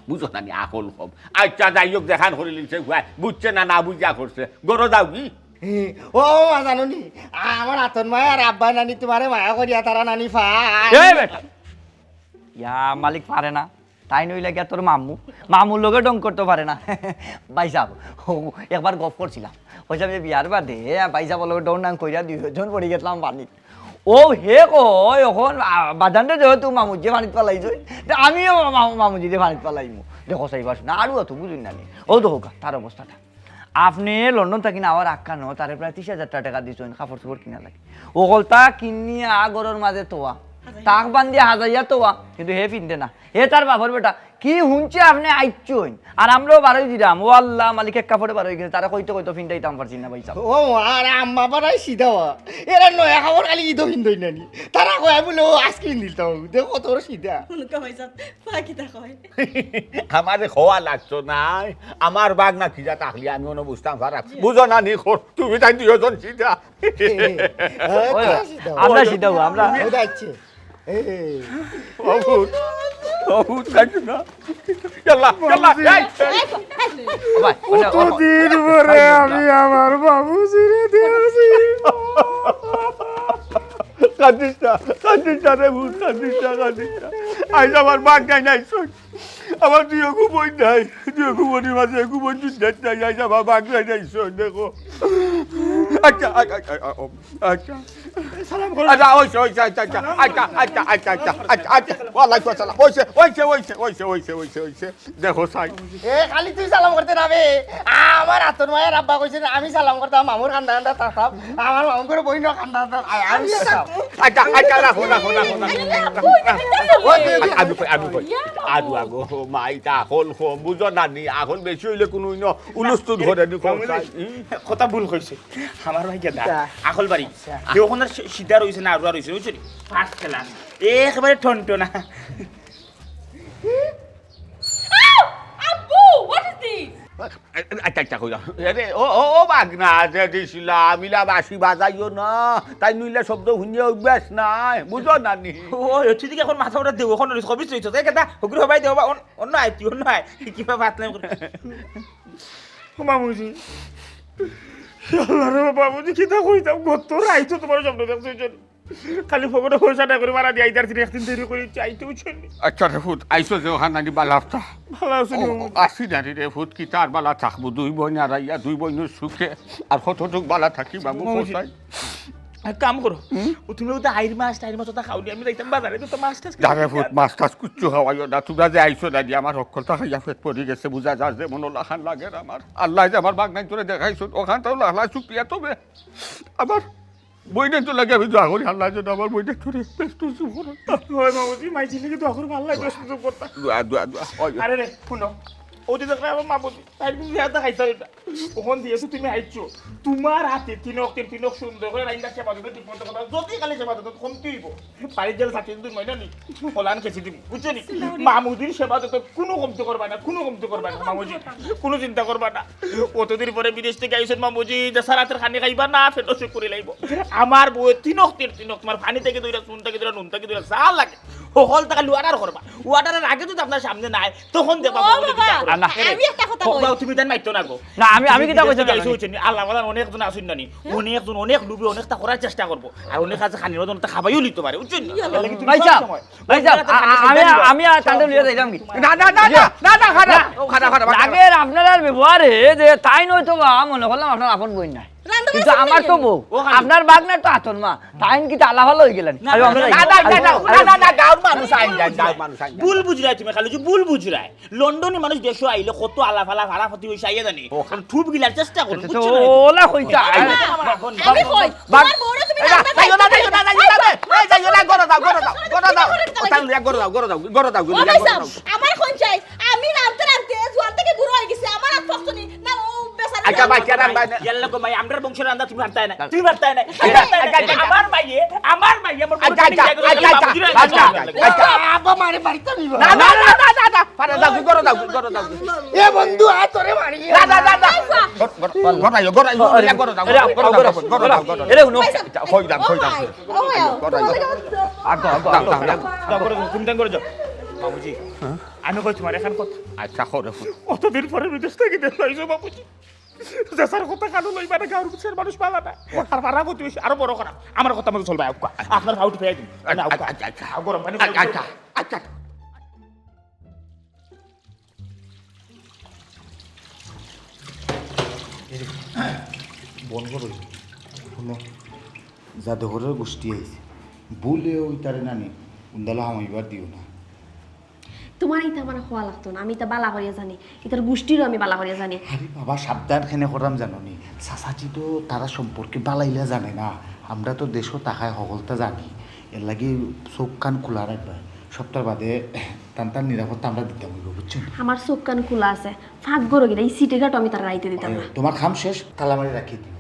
বুঝো না নি, আকল কম। আচ্ছা, যাই হোক, যেখান করিলিছে, বুঝছে না, না বুঝিয়া করছে, ঘরো যাওগি? ও, ও, মা, জানো নি, আমার আতর মায় আর আব্বা নানি তুমারে মায়া করিয়া তারা নানি পায়। এই বেটা, ইয়া মালিক পারে না, তাইন অইলা গিয়া তোর মামু, মামুর লগে ঢং করতো পারে না। ভাইসাব, ও, একবার গফ করছিলাম, কইছিলাম যে বিয়ার বাদে ভাইসাবর লগে ঢং ঢাং করিয়া দুইজন পড়ি গেছিলাম পানিত। ও হে কয়, অখন, আ, বাজানরে যেহেতু মামুজিয়ে পানিত ফালাইছইন, তে আমিও মা-, মামুজিরে পানিত ফালাইমু। দেখো চাইবা শুনা, আরু অত বুঝইন না নি। ও দেখো গা, তার অবস্থাটা। আপনে লন্ডন থাকি না আওয়ার আগ খানো, তারে প্রায় ত্রিশ হাজার টেকা দিছইন, কাপড় চোপড় কিনা লাগি। অকলতা কিনিয়া ঘরর মাঝে থোয়া, তাক বান্ধিয়া হাজাইয়া থোয়া, কিন্তু হে ফিন্দে না। হে তার বাপর বেটা, কি হুনছে আপনে আইছইন? আর আমরাও বারই দিলাম, ও আল্লাহ, মালিক এক কাপড়ে বারই গেছে, তারে কইতে কইতে ফিন্দাইতাম পারছি না ভাইসাব। ও, আরে আম্মা বাড়াই সিধা ওয়া। এরা নয়া কাপড় খালি ইদো ফিন্দইন না নি। তারা কয় বুলে, "ও আজকে দিলতাম।" দেখো তোর সিধা। হুনুকা ভাইসাব, ফাঁকি তা কয়। আমারে কওয়া লাগতো নায়, আমার বাগনা কিতা থাকলে আমি অনো বুঝতাম পারা। বুঝো না নি, খোর, তুমি তাই দুইজন সিধা। ওই, আমরা সিধা, আমরা। ওই যাচ্ছে। এই। বাবু, বাবু, কাঁদো না। ইয়াল্লা, ইয়াল্লা, এই, এই। ভাই, ওটা, ওটা, কতদিন পরে আমি আমার বাবু ছেড়ে দিয়েছি। কাঁদিস না, কাঁদিস না রে ভূত, কাঁদিস না, কাঁদিস না। আইজ আমার বাগনাইন আইছইন। আমার দুইওগু বইন নাই, দুইওগু বইনর মাঝে এগু বইন দুনিয়াত নাই, আইজ আমার বাগনাইন আইছইন, দেখো। আচ্ছা, আচ্ছা, আচ্ছা, আচ্ছা, আচ্ছা। সালাম করো। আচ্ছা, অইছে, অইছে, আচ্ছা, আচ্ছা, আচ্ছা, আচ্ছা। ওয়ালাইকুম আসসালাম। অইছে, অইছে, অইছে, অইছে, অইছে, অইছে। দেখো চাই। এ, খালি তুই সালাম করতে না বে। আমার আতর মায় আর আব্বা কইছে না, আমি সালাম করতাম, মামুর কান্দা কান্দা থাকতাম। আমার মামু করে বইন কান্দা কান্দা, আ-, আমি সালাম। আচ্ছা, আচ্ছা, রাখো, রাখো, রাখো, রাখো। ওই, ওই, ওই, আমি কই, আমি কই। আদু আগো, মা, ইতা আকল কম, বুঝো না নি, আকল বেশি অইলে কুনু ইনো উলুস্তুল করে নি, কম চাই। হুম? কথা ভুল কইছে। আমার ভাই গেদা, কিতা? আকল বাড়ি। আচ্ছা। কেউ ওখানে সি-, সিধা রইছে না, আরুয়া রইছে, বুঝছো নি? First class। একেবারে টনটনা। আব্বু, what is this? আচ্ছা, আচ্ছা, কইরা। আরে, ও, ও, ও, বাগনা, যে দিছিলা, মিলা বাঁশি বাজাইও না। তাইন ইলা শব্দ হুনিয়া অভ্যাস নাই, বুঝো না নি? ও, তুই দিকে এখন মাথা উঠা দেবো, এখন রিস কবিস রইছ, তাই কথা? হুকুর হবাই দেবো, বা, অন-, অন্য আয়, তুই অন্য আয়। কি বা বাত নাই করে। ও মামুজি, আল্লাহ রে, মামুজি, কিতা কইতাম, গত রাইতো তুমার স্বপ্ন দেখছি, বুঝছো নি? খালি পকেটো পয়সা নাই করি মারা দিয়া, ইদার দিন একদিন দেরি করি চাইতে, বুঝছো নি? আচ্ছা রে ফুত, আইছো যে ওখান নানি বালা থাকতা। বালা আছো নি, ও, মামুজি? আছি নানি রে ফুত, কিতা আর বালা থাকবো? দুই বইন আর আইয়া, দুই বইনর সুখে আর কতটুক বালা থাকি, বাবু, মামুজি, কোথায়? এক কাম করো, হুম? ও তুমি ওটা আইর মাছ, টাইর মাছ ওটা খাওনি, আমি যাইতাম বাজারে, তো মাছ টাছ কিনা জানে ফুত, আনতাম। মাছ টাছ কুচ্ছু খাওয়াইও না, তুমরা যে আইছো নানি, আমার হক্কলতা খাইয়া পেট পড়ি গেছে, বুঝা যার যে মনো লাখান লাগের আমার। আল্লায় যে আমার বাগনাইন্তরে দেখাইছইন, ওখানটাও লাখলা শুক্রিয়া। তবে আমার বইনর লাগি আমি দোয়া করি, আল্লায় যেন আমার বইনর বেশ নসিব করো। ওই মামুজি, মাইজির লাগি দোয়া করো, আল্লায় বেশ নসিব করতা। দোয়া, দোয়া, দোয়া। ওই। আরে রে, হুনো, ওদি দেখরা আমার মামুজি, তাইর কিন্তু ইয়া দেখাইতাম না। অখন যেহেতু তুমি আইছো, তুমার হাতে তিন অক্তের তিন অক্ত সুন্দর করি রাইন্দা সেবা যত্ন ঠিক মতো করবা। যদি খালি সেবা যত্ন কমতি অইবো, বাড়িত গেলে থাকি যদি ময়না নি, অলান খেছি দিমু, বুঝছো নি? মামুজির সেবা যত্ন কুনু কমতি করবা না, কুনু কমতি করবা না মামুজি, কুনু চিন্তা করবা না। অতদিন পরে বিদেশ থাকি আইছইন মামুজি, যে সারা আতর খানি খাইবা না, পেট অসুখ করি লাইবো। আমার বউয়ে তিন অক্তের তিন অক্ত, তুমার পানি থাকি ধরিয়া, চুন থাকি ধরিয়া, নুন থাকি ধরিয়া, যা লাগে, হকলতা খালি order করবা। Order-এর আগে যদি আপনার সামনে নাই, তখন দেখবা ও মামুজি বাবা, কিতা করে। না, না। আমি একটা কথা কই। বাবা, তুমি তান মাইতো না গো। না, আমি, আমি তুমি কিতা বিদেশ কইতাম থাকি না। আইছো, বুঝছো নি? আল্লাহ ওয়ালা অনেকজন আছইন না নি? অনেকজন অনেক লোভে অনেকটা করার চেষ্টা করবো। আর অনেক আছে খানির মধ্যে অনেকটা খাবাইও লিতো পারে, বুঝছো নি? ইয়া। এর লাগি তুমি ভাই সাহেব, সবসময় ভাই সাহেব, অন্যরা তো আ-, আ-, খানি আমি, খাইতে আমি আর পারবো। তানরে লইয়া যাইতাম কি? না, না, না, না, না, না, খারাপ, ও খারাপ, খারাপ, খারাপ। রাগের আপনারার ব্যবহারে যে তাইন অইতো বা মনে করলাম আপনার আপন বইন নায়। রান্না কিন্তু বান্না আমার তো শিখে বউ, ও খালি। আপনার বাগনার তো আতর মা, তাইন কিতা আলাফালা অইগেলা নি? না, আরে না, আমরা না, যাই। না, না, আরে, না, আরে, না, না, গাঁওর মানুষ আইন, যাই, গাঁওর মানুষ আইন। ভুল বুঝরায় তুমি খালি, যে ভুল বুঝরায়। লন্ডনি মানুষ দেশো আইলে কত আলাফালা, ফাড়াফাড়ি অইছে আইয়া জানি। ও। আর খুব গিলার চেষ্টা করো, আচ্ছা, বুঝছো তো না? ওলা কইতা। আরে, আরে, আরে, আরে, আরে, বাগ-, তোমার বউরে তুমি এই, রান্না এই, যাইও না, যাইও না, যাইও না, এই, যাইও না, ঘরো যাও, ঘরো যাও, ঘরো যাও। তুমি ঘরো যাও, ঘরো যাও, ঘরো যাও, ও ঘরো ভাই যাও। সাহেব, আমার কোন চাই? আমি রানতে রানতে জোয়ান থাকি বুড়া অইগেছি, আমার আর কষ্ট নেই। না, ও বেচারা আচ্ছা, রান্না ভাই, কে রান্না? ইয়াল্লা গো ভাই, আমরার বংশর রান্দা তুমি পারতায় না, তুমি পারতায় না, তুমি পারতায় না। আচ্ছা, আচ্ছা, আচ্ছা। আমার ভাইয়ে, আমার ভাইয়ে, আমার আচ্ছা, আচ্ছা, আচ্ছা, আচ্ছা, আচ্ছা, আচ্ছা। আব্বা মারে বাড়িতে নিব। না, না, না, না, না, না, পারে যাও, ঘরো যাও, ঘরো যাও। এ বন্ধু, আ তোরে মারি। না, না, না, না। ঘরো, ঘরো, ঘরো যাও, ঘরো যাও, ঘরো যাও, ঘরো যাও, ঘরো যাও, ঘরো যাও। এরে, হুনো। কই যাও, কই যাও। ও ভাই, ও ভাই, ঘরো যাও। তোমার লগে আমার আগ, আগ, আগ, আগ। যাও, ঘরো যাও, তুমি তান ঘরো যাও। বাবুজি, হ্যাঁ? আমি কই তোমার এখন কথা। আচ্ছা, ঘরো। অতদিন পরে বিদেশ থাকি দেশো আইছো বাবুজি। যে স্যার কথা কানো লইবা না, গাঁওর বুঝের মানুষ পালা না। আর পাড়া প্রতিবেশী আরো বড় খারাপ। আমার কথা মতো চলবা, আউক্কা। আপনার ফাউটি ফেলাই দিন। আউক্কা। আচ্ছা, আচ্ছা। আউ গরম পানি আচ্ছা, আচ্ছা, আচ্ছা। এই যে, বন্ধ করো। হুনো, জাদুঘরের গোষ্ঠী আইছে। ভুলেও ইতারে নানি, উন্দালা হামাইবার দিও না। তোমার ইতা আমার কওয়া লাগতো না, আমি ইতা বালা করিয়া জানি, ইতার গোষ্ঠীরও আমি বালা করিয়া জানি। আরে বাবা, সাবধান কেনে করাম জানো নি? চাচাজি তো তারা সম্পর্কে বালাইলা জানে না, আমরা তো দেশো থাকায় হকলতা জানি, এর লাগি চোখ কান খোলা রাখবা। সপ্তাহ বাদে তান তান নিরাপত্তা আমরা দিতাম অইবো, বুঝছো নি? আমার চোখ কান খোলা আছে, ফাঁক গরো গিরা, এই সিটে ঘাটো আমি তারা রাইতে দিতাম না। তোমার কাম শেষ, তালা মারি রাখি দিও।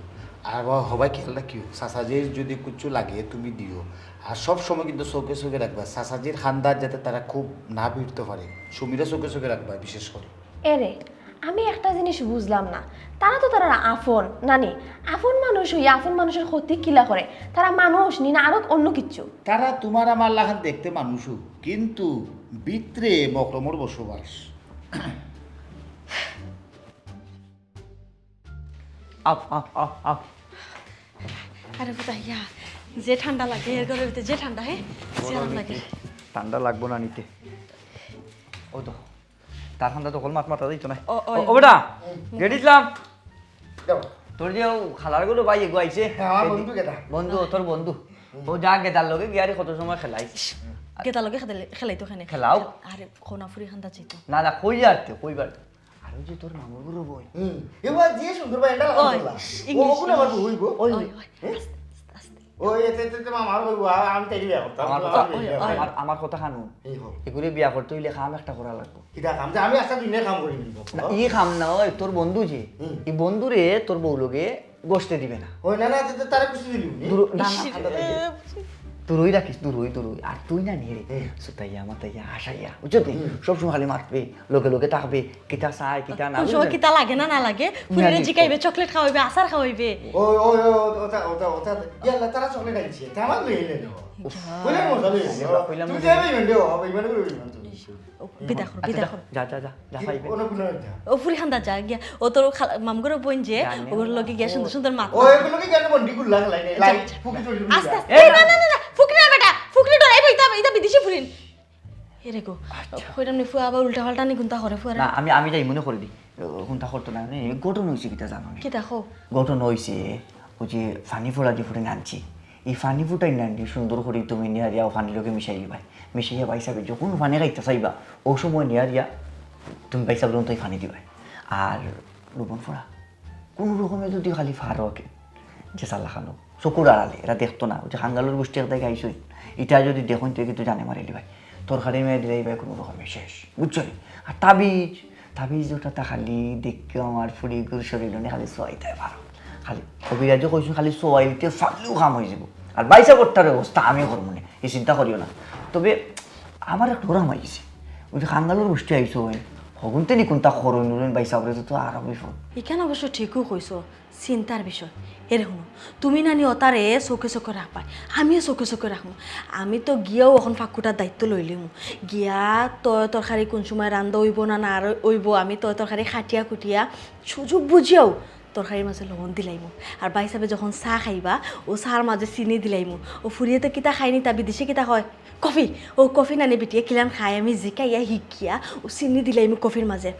আর বাবা, হবায় খেয়াল রাখিও, চাচাজির যদি কুচ্ছু লাগে তুমি দিও। আর সব সময় কিন্তু চোখে চোখে রাখবা, চাচাজির খান্দাত যাতে তারা খুব না ভিড়তে পারে। সুমিরে চোখে চোখে রাখবা বিশেষ করে। এরে, আমি একটা জিনিস বুঝলাম না, তারা তো তারা আফন, নানি, আফন মানুষ অইয়া আফন মানুষের ক্ষতি কিলা করে? তারা মানুষ নি না আরো অন্য কিচ্ছু? তারা তোমার আমার লাখান দেখতে মানুষও, কিন্তু ভিতরে মকরমর বসবাস। Up, up, up, up. আরে ফুতা, ইয়া, যে ঠান্ডা লাগে, এর ঘরের ভিতরে যে ঠান্ডা, হে? যে আরাম লাগে। ঠান্ডা লাগবো না নিতে। ও তো, তার ঠান্ডা তো হল মাত মাতা দিত না। ও, ও, ও, ও বেটা, গেট ইসলাম। যাও। তোর যে ও খালার গুলো ভাই এগো আইছে। হ্যাঁ, আমার বন্ধু গেদা। বন্ধু, ও তোর বন্ধু। ও যা গেদার লগে গিয়া রে কত সময় খেলাইস। গেদার লগে খেলে-, খেলাইতো কেনে? খেলাও। আরে, কোনা ফুরি খান্দা চাইতো। না, না, কই আর তে, কইবার তে। আর ওই যে তোর মামুর গুরু বই। হুম। এবার যে সুন্দর ভাই, এটা লাগাম ওই, করলা। ও, ইংলিশ, ওগুলো আবার ইংলিশ। হইবো। ওই, হ্যাঁ? ওই, আস্তে, আস্তে, আস্তে। ওই, এতে, এতে, এতে মামার বলবো, আ-, আমি তাইলে বিয়া করতাম। আমার কথা, আমার ওই, বিয়া ওই। করতাম। আমার, আমার কথা কানুন। এই হোক। এগুলি বিয়া করতে হইলে কাম একটা করা লাগবো। কিতা কাম? যে আমি একটা দুনিয়া কাম করি নিব। না, ই কাম না, ওই তোর বন্ধু যে, হুম। ই বন্ধুরে তোর বউ লগে বসতে দিবে না। ওই না, না, তে, তে, তারা খুশি দিলি নি? দূর, না, না, ইস রে। ঠান্ডা লাগে। দূরই রাখিস, দূরই, দূরই। আর তুই না নিয়ে রে, হুম। সুতাইয়া, মাতাইয়া, হাসাইয়া, বুঝছো তুই? হুম। সবসময় খালি মাতবে, লগে লগে থাকবে, কিতা চায়, কিতা না, কোন সময় বুঝলে? কিতা লাগে না, না লাগে, ফুরিরে না, জিকাইবে, না। চকলেট খাওয়াইবে, আচার খাওয়াইবে। ওই, ওই, ওই, ওই, ওটা, ওটা, ওটা, ইয়াল্লা, তারা চকলেট আনছে, তা আমার লইলে নেব। যা। কইলে মজা লইছে। কইলাম তুমি মজা। যাবে ইভেন্টে, হবে ইভেন্টে করে ইভেন্ট তুমি। ও, বিদায় করো, আচ্ছা, বিদায় যা, করো। যা, যা, যা, যা, যা, পাইবে। ওনো কোনো যা। ও ফুরি খান্দা যা, গিয়া। ও তোর খালা-, মামুর ঘরো বইন যে, জানি ওগুলোর না। লগে গিয়া সুন্দর সুন্দর মাত। ও, এগুলো কি জানো বন্ডি গুল্লা খেলাই নাই? যা, লাই, যা। ফুকি চুরি আস্তে, আস্তে। এ, না, না, না, না, ফুকরি না বেটা, ফুকরি ডরাইবো, ইতা, ইতা বিদেশি ফুরিন। এ রে গো, আচ্ছা। কইরাম নি ফুয়া আবার উল্টা পাল্টা নি গুনতা করে ফুয়ারে। না, আমি, আমি যাই মনে করি দি। ও, হুনতা করতো না, মানে, ঘটনা হইছে কিতা জানো নি? কিতা কও? ঘটনা হইছে, ওই যে ফানি ফোড়া যে ফুটাইন আনছি, এই ফানি ফুটাইন আনছি সুন্দর করি তুমি নিয়া দিয়া ও ফানির লগে মিশাই দিবায়। মিশাইয়া ভাই সাহেব যখন ফানি খাইতে চাইবা, ও সময় নিয়া দিয়া তুমি ভাই সাহেব তাই ফানি দিবায়। আর লবণ ফোড়া, কোনো রকমে যদি খালি ফারো কে, যে চালা খানো, চকুর আড়ালে, এরা দেখতো না, ওই যে খাঙ্গালুর গোষ্ঠী এক জায়গায় আইসই, এটা যদি দেখইন, তুই কিন্তু জানে মারি দিবায়। তরকারি মেয়ে দিলে ভাই কোনো রকমে শেষ, বুঝছো নি? আর তাবিজ, তাবিজ ওটা তা খালি দেখে আমার ফুড়িগুর শরীর নিয়ে খালি সোয়াইতে পারো। খালি কবিরাজে কইছইন খালি সোয়াইতে পারলেউ কাম অইযিবো। আর ভাইসাবর অবস্থা আমি করমু নে, ই চিন্তা করিও না। তবে আমার এক ডর হামাই গেছে, ওই যে কাঙ্গালর গোষ্ঠী আইছইন, হগুনতে নি কুনতা করইন, ভাইসাবরে তো আরো বিপদ। ইখান অবশ্য ঠিকউ কইছো। চিন্তার বিষয়। এরে হুনো, তুমি নানি অতারে চউখে চউখে রাখবায়, আমিও চউখে চউখে রাখমু। আমি তো গিয়াউ অখন ফাক্কুটার দায়িত্ব লইলিমু। গিয়া তয় তরকারি কুন সময় রান্দা অইবো না না অইবো, আমি তয় তরকারি কাটিয়া কুটিয়া সুযোগ বুঝিয়াউ তরকারির মাঝে লবণ দিলাইমু। আর ভাইসাবে যখন চা খাইবা, অউ চার মাঝে চিনি দিলাইমু। অউ ফুড়িয়ে তো কিতা খায়নি, তা বিদেশে কিতা কয়? কফি। অউ কফি নানি বেটিয়ে কিলান খায়, আমি জিকাইয়া হিকিয়া অউ চিনি দিলাইমু কফির মাঝে।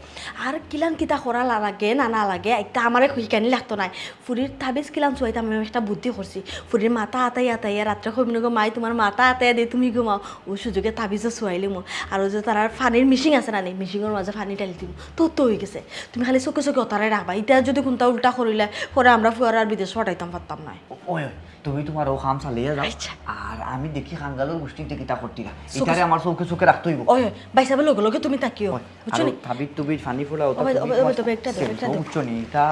আর কিলান কিতা করা লা-, লাগে না না লাগে, ইতা আমারে হিকানি লাগতো নায়। ফুড়ির তাবিজ কিলান চুয়াইতাম আমি একটা বুদ্ধি করছি। ফুড়ির মাথা আতাই আতাইয়া রাত্রে কইমু নে গো মাই, তুমার মাথা আতাইয়া দে, তুমি ঘুমাও। অউ সুযোগে তাবিজও চুয়াইলিমু। আর অউ যে তারার পানির মিশিং আছে নানি, মিশিংর মাঝে পানি ঢালি দিমু। তো তো অই গেছে। তুমি খালি চউখে চউখে অতারে রাখবায়। ইতা যুদি কুনতা উল্টা করিলায়, পরে আমরা ফুয়ারে আর বিদেশ পাঠাইতাম পারতাম নায়। ওই, ওই, তুমি তুমার অউ কাম চালাইয়া যাও। আচ্ছা। আর আমি দেখি কাঙ্গালর গোষ্ঠীতে কিতা করতিরা। চউখে ইতারে আমার চউখে চউখে রাখতে অইবো। ওই, ওই, ভাইসাবে লগে লগে তুমি থাকিও। ওই, বুঝছো আর নি? অউ তাবিজ তুবিজ পানি ফোড়া, ওটা ওই, তুমি ওই, ওই, তোমার তবে একটা দেও, সেম একটা দেও। বুঝছো নি? ইতা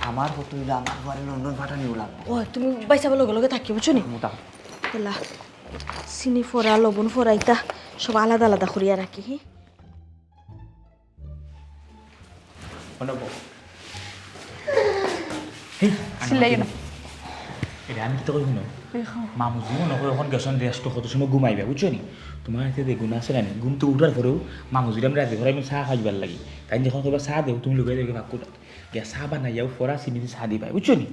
আমার কত অইলে আমার ঘরে লন্ডন পাঠানিও লাগবো। ওই, তুমি ভাইসাবে লগে লগে থাকিও, বুঝছো নি? মোটা। এলা, চিনি ফোড়া, লবণ ফোড়া, ইতা সব আলাদা আলাদা করিয়া রাখি, হি? অনো বও। হেই, আমি চিল্লাইও না। এটা আমি কিতা কই হুনো? এই খাও। মামুজি মনো কয় অখন গেছইন rest, কত সময় ঘুমাইবা, বুঝছো নি? তুমার হাতে যে গুণ আছে না নি, ঘুম তো উঠার পরেউ মামুজিরে আমি রাজি করাইমু চা খাইবার লাগি। তাইন যখন কইবা চা দেও, তুমি লুকাই যাইবায় ফাক্কুটাত। গিয়া চা বানাইয়াউ ফোড়া চিনি দি চা দিবায়, বুঝছো নি?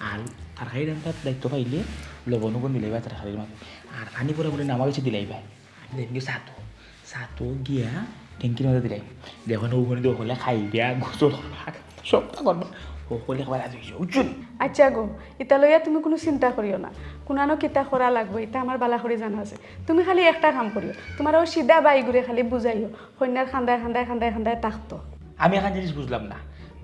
আর তরকারি রান্দার দায়িত্ব পাইলে লবণ উবণ দিলাইবায় তরকারির মাঝে। আর পানি পুরা পুরি নামা গেছে দিলাইবায়। আমি দেখি সাতো, সাতো গিয়া ট্যাঙ্কির মাঝে দিলাই। দেখো না, ওখানে তো হকলে খাইবা, গোসল করবা, সবতা করবা। হকলে খাবার রাজি অইছে, বুঝছো নি? আচ্ছা গো, ইতা লইয়া তুমি কুনু চিন্তা করিও না। কুনানো কিতা করা লাগবো, ইতা আমার বালা করি জানা আছে। তুমি খালি একটা কাম করিও, তুমার অউ সিধা বাইগুরে খালি বুঝাইও, কইন্যার কান্দায়, কান্দায়, কান্দায়, কান্দায় থাকতো। আমি এখান জিনিস বুঝলাম না,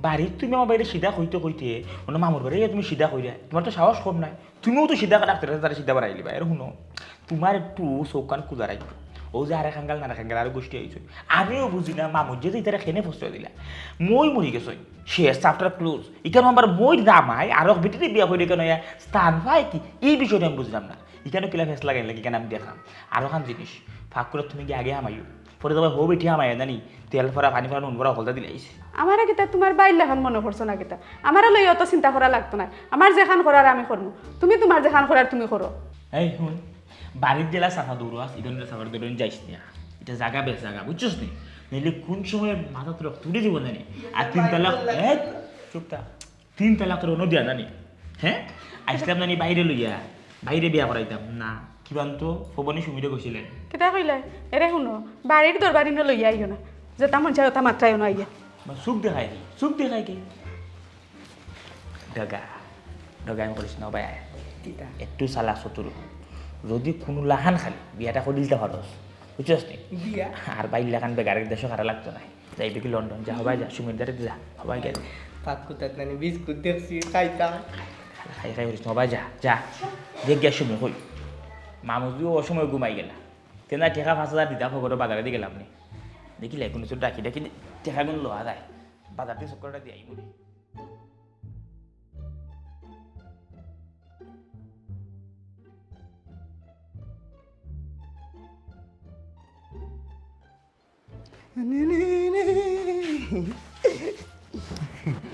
বাড়িত তুমি আমার বাইরে সিধা কইতে কইতে, অনো মামুর বাড়ি তুমি সিধা কইরায়, তুমার তো সাহস কম নায়। তুমিও তো সিধা ডাক্তারে তারে সিধা বানাই লিবা। এরে হুনো, তুমার একটু চউখ কান খুলা রাখো। অউ যে আরে কাঙ্গাল না আরে কাঙ্গাল আরো গোষ্ঠী আইছে। আমিও বুঝি না, মামুজি যে ইতারে কেনে প্রশ্রয় দিলা। মই মরি গেছইন। শেষ, chapter close। ইখান আমার মই জামাই আরো বেটিরে বিয়া করি কেনে ইয়া স্থান পায় কি? ই বিষয়টা আমি বুঝলাম না। ইখানো কিলা ফেস লাগাইল লাগি কেনে আমি দেখলাম। আরো খান জিনিস, ফাক্কুটাত তুমি গিয়া আগে হামাইও। পরে তো ভাই হউ বেটি হামাইয়া জানি, তেল ফোড়া, পানি ফোড়া, নুন ফোড়া হকলতা দিলাইছে। আমারে কিতা তুমার বাইর লাখান মনো করছো না কিতা? আমারে লইয়া অত চিন্তা করা লাগতো নায়। আমার যেখান করার আমি করমু। তুমি তুমার যেখান করার তুমি করো। এই হুন, বাড়িত যেলা চাফা দৌড় আছে, ইখান চাফা দৌড় যাইস না। ইটা জাগা বেশ জাগা, বুঝছস নি? নাইলে কুন সময় মাথাত রক্ত উঠি যাইবো জানি। আর তিন তালাক, এই, চুপ থাক। তিন তালাক তোর অনো দিয়া জানি। হ্যাঁ? আইছলাম জানি বাইরে লইয়া, বাইরে বিয়া করাইতাম। না, কিবান তো ফবনি সুমিরে কইছিলেন। কিতা কইলে? এরে হুনো, বাড়ির দরবারি ন লইয়া আইও না। যেতা মন চায় অতা মাতরায়ও না আইয়া। বা চুপ দেখায় কি? চুপ দেখায় কি? ডগা, ডগা আমি করিস না, ভাই আয়। কিতা? একটু চালাক চতুর। যদি কুনু লাখান খালি বিয়াটা করি দিতে পারস, বুঝছস নি? বিয়া? আর বাইর লাখান বেগারের দেশো খারা লাগতো নায়। যাইবে কি লন্ডন? যা, হবায় যা, সুমির দ্বারে যা, হবায় গেল। পাত কুতাত নানি বিস্কুট দেখছি, খাইতাম। খাই খাই করিস না, হবায় যা, যা। দেখ গিয়া সুমি কই? মামুজি অউ সময় ঘুমাই গেলা। তেনা টেকা পাঁচ হাজার দিতা, ফকরো বাজারে দি গেলাম নি। দেখিলে কুনু চুর ডাকি ডাকি টেকাগুন লওয়া যায়। বাজার দি চক্করটা দি আইমু নি।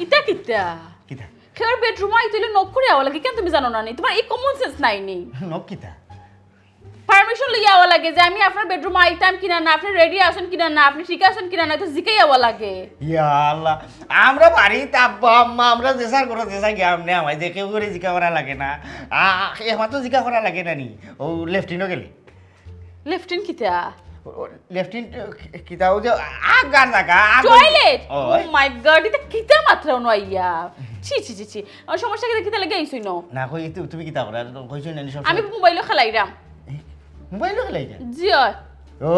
ইতা কিতা? কিতা? কেউর বেডরুমো আইতে অইলে নক করি আওয়া লাগে, কেনে তুমি জানো না নি? তুমার ই কমন সেন্স নাই নি? নক কিতা? পারমিশন লইয়া আওয়া লাগে যে আমি আপনার বেডরুমো আইতাম কিনা না, আপনি রেডি আছইন কিনা না, আপনি ঠিক আছইন কিনা না, ইতা জিকাই আওয়া লাগে। ইয়া আল্লাহ, আমরা বাড়িত আব্বা আম্মা, আমরা যেসার ঘরো যেসা গিয়া আমনে আমায় দেখে করে জিকা করা লাগে না। আ, আ, একমাত্র জিকা করা লাগে না নি? অউ লেফটিনো গেলে। লেফটিন কিতা? ও, লেফটিন, এ, কিতা অউ যে আগার জাগা, আগ টয়লেট? ওই। Oh my God, ইতা কিতা মাতরাও নু আইয়া? ছি, ছি, ছি, ছি। আর সমস্যা কিতা, কিতা লাগি আইছইন? না, কই, তু-, তুমি কিতা করো? আর কইছো না, নি সব আমি সময় মোবাইলো খেলাইরাম। এ, মোবাইলো খেলাইরাম? জি অয়। ও,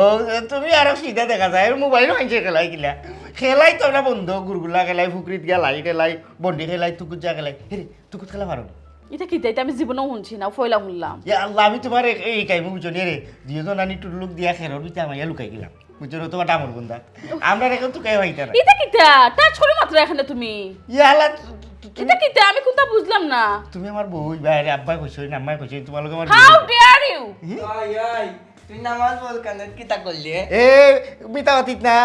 তুমি আরো সিধা দেখা যায়, মোবাইলো মানষে খেলায় কিলা? খেলায় তো আমরা বন্ধ, গুরগুলা খেলায়, ফুকরিত গিয়া লাই খেলায়, বন্ডি খেলায়, তুকুত যা খেলায়। এরে, তুকুত খেলা পারো নি? ইটা কিতা? ইটা আমি জীবনেও হুনছি না, পয়লা হুনলাম। ইয়া আল্লাহ, আমি তুমারে এই, এই টাইমে বুঝছো নি রে, দুইজন আনি টুলুক দিয়া খেরর ভিতরে আমাইয়া লুকাই গেলাম। বুঝছো না, তুমার ডাঙর বন্ধা। আমরা এখন তো কেউ হইতা না। ইটা কিতা? টাচ করে মাত্র এখানে তুমি। ইয়া আল্লাহ, তু-, তু-, তুমি, ইটা কিতা? আমি কুনতা বুঝলাম না। তুমি আমার বউ, বাইরে আব্বায় কইছইন, আম্মায় কইছইন, তুমার লগে আমার বিয়া How হইছে। Dare you? হুম? ওই, ওই, তুই নামাজ বল কেন? কিতা করলি? এ, মিতা মাতিত না।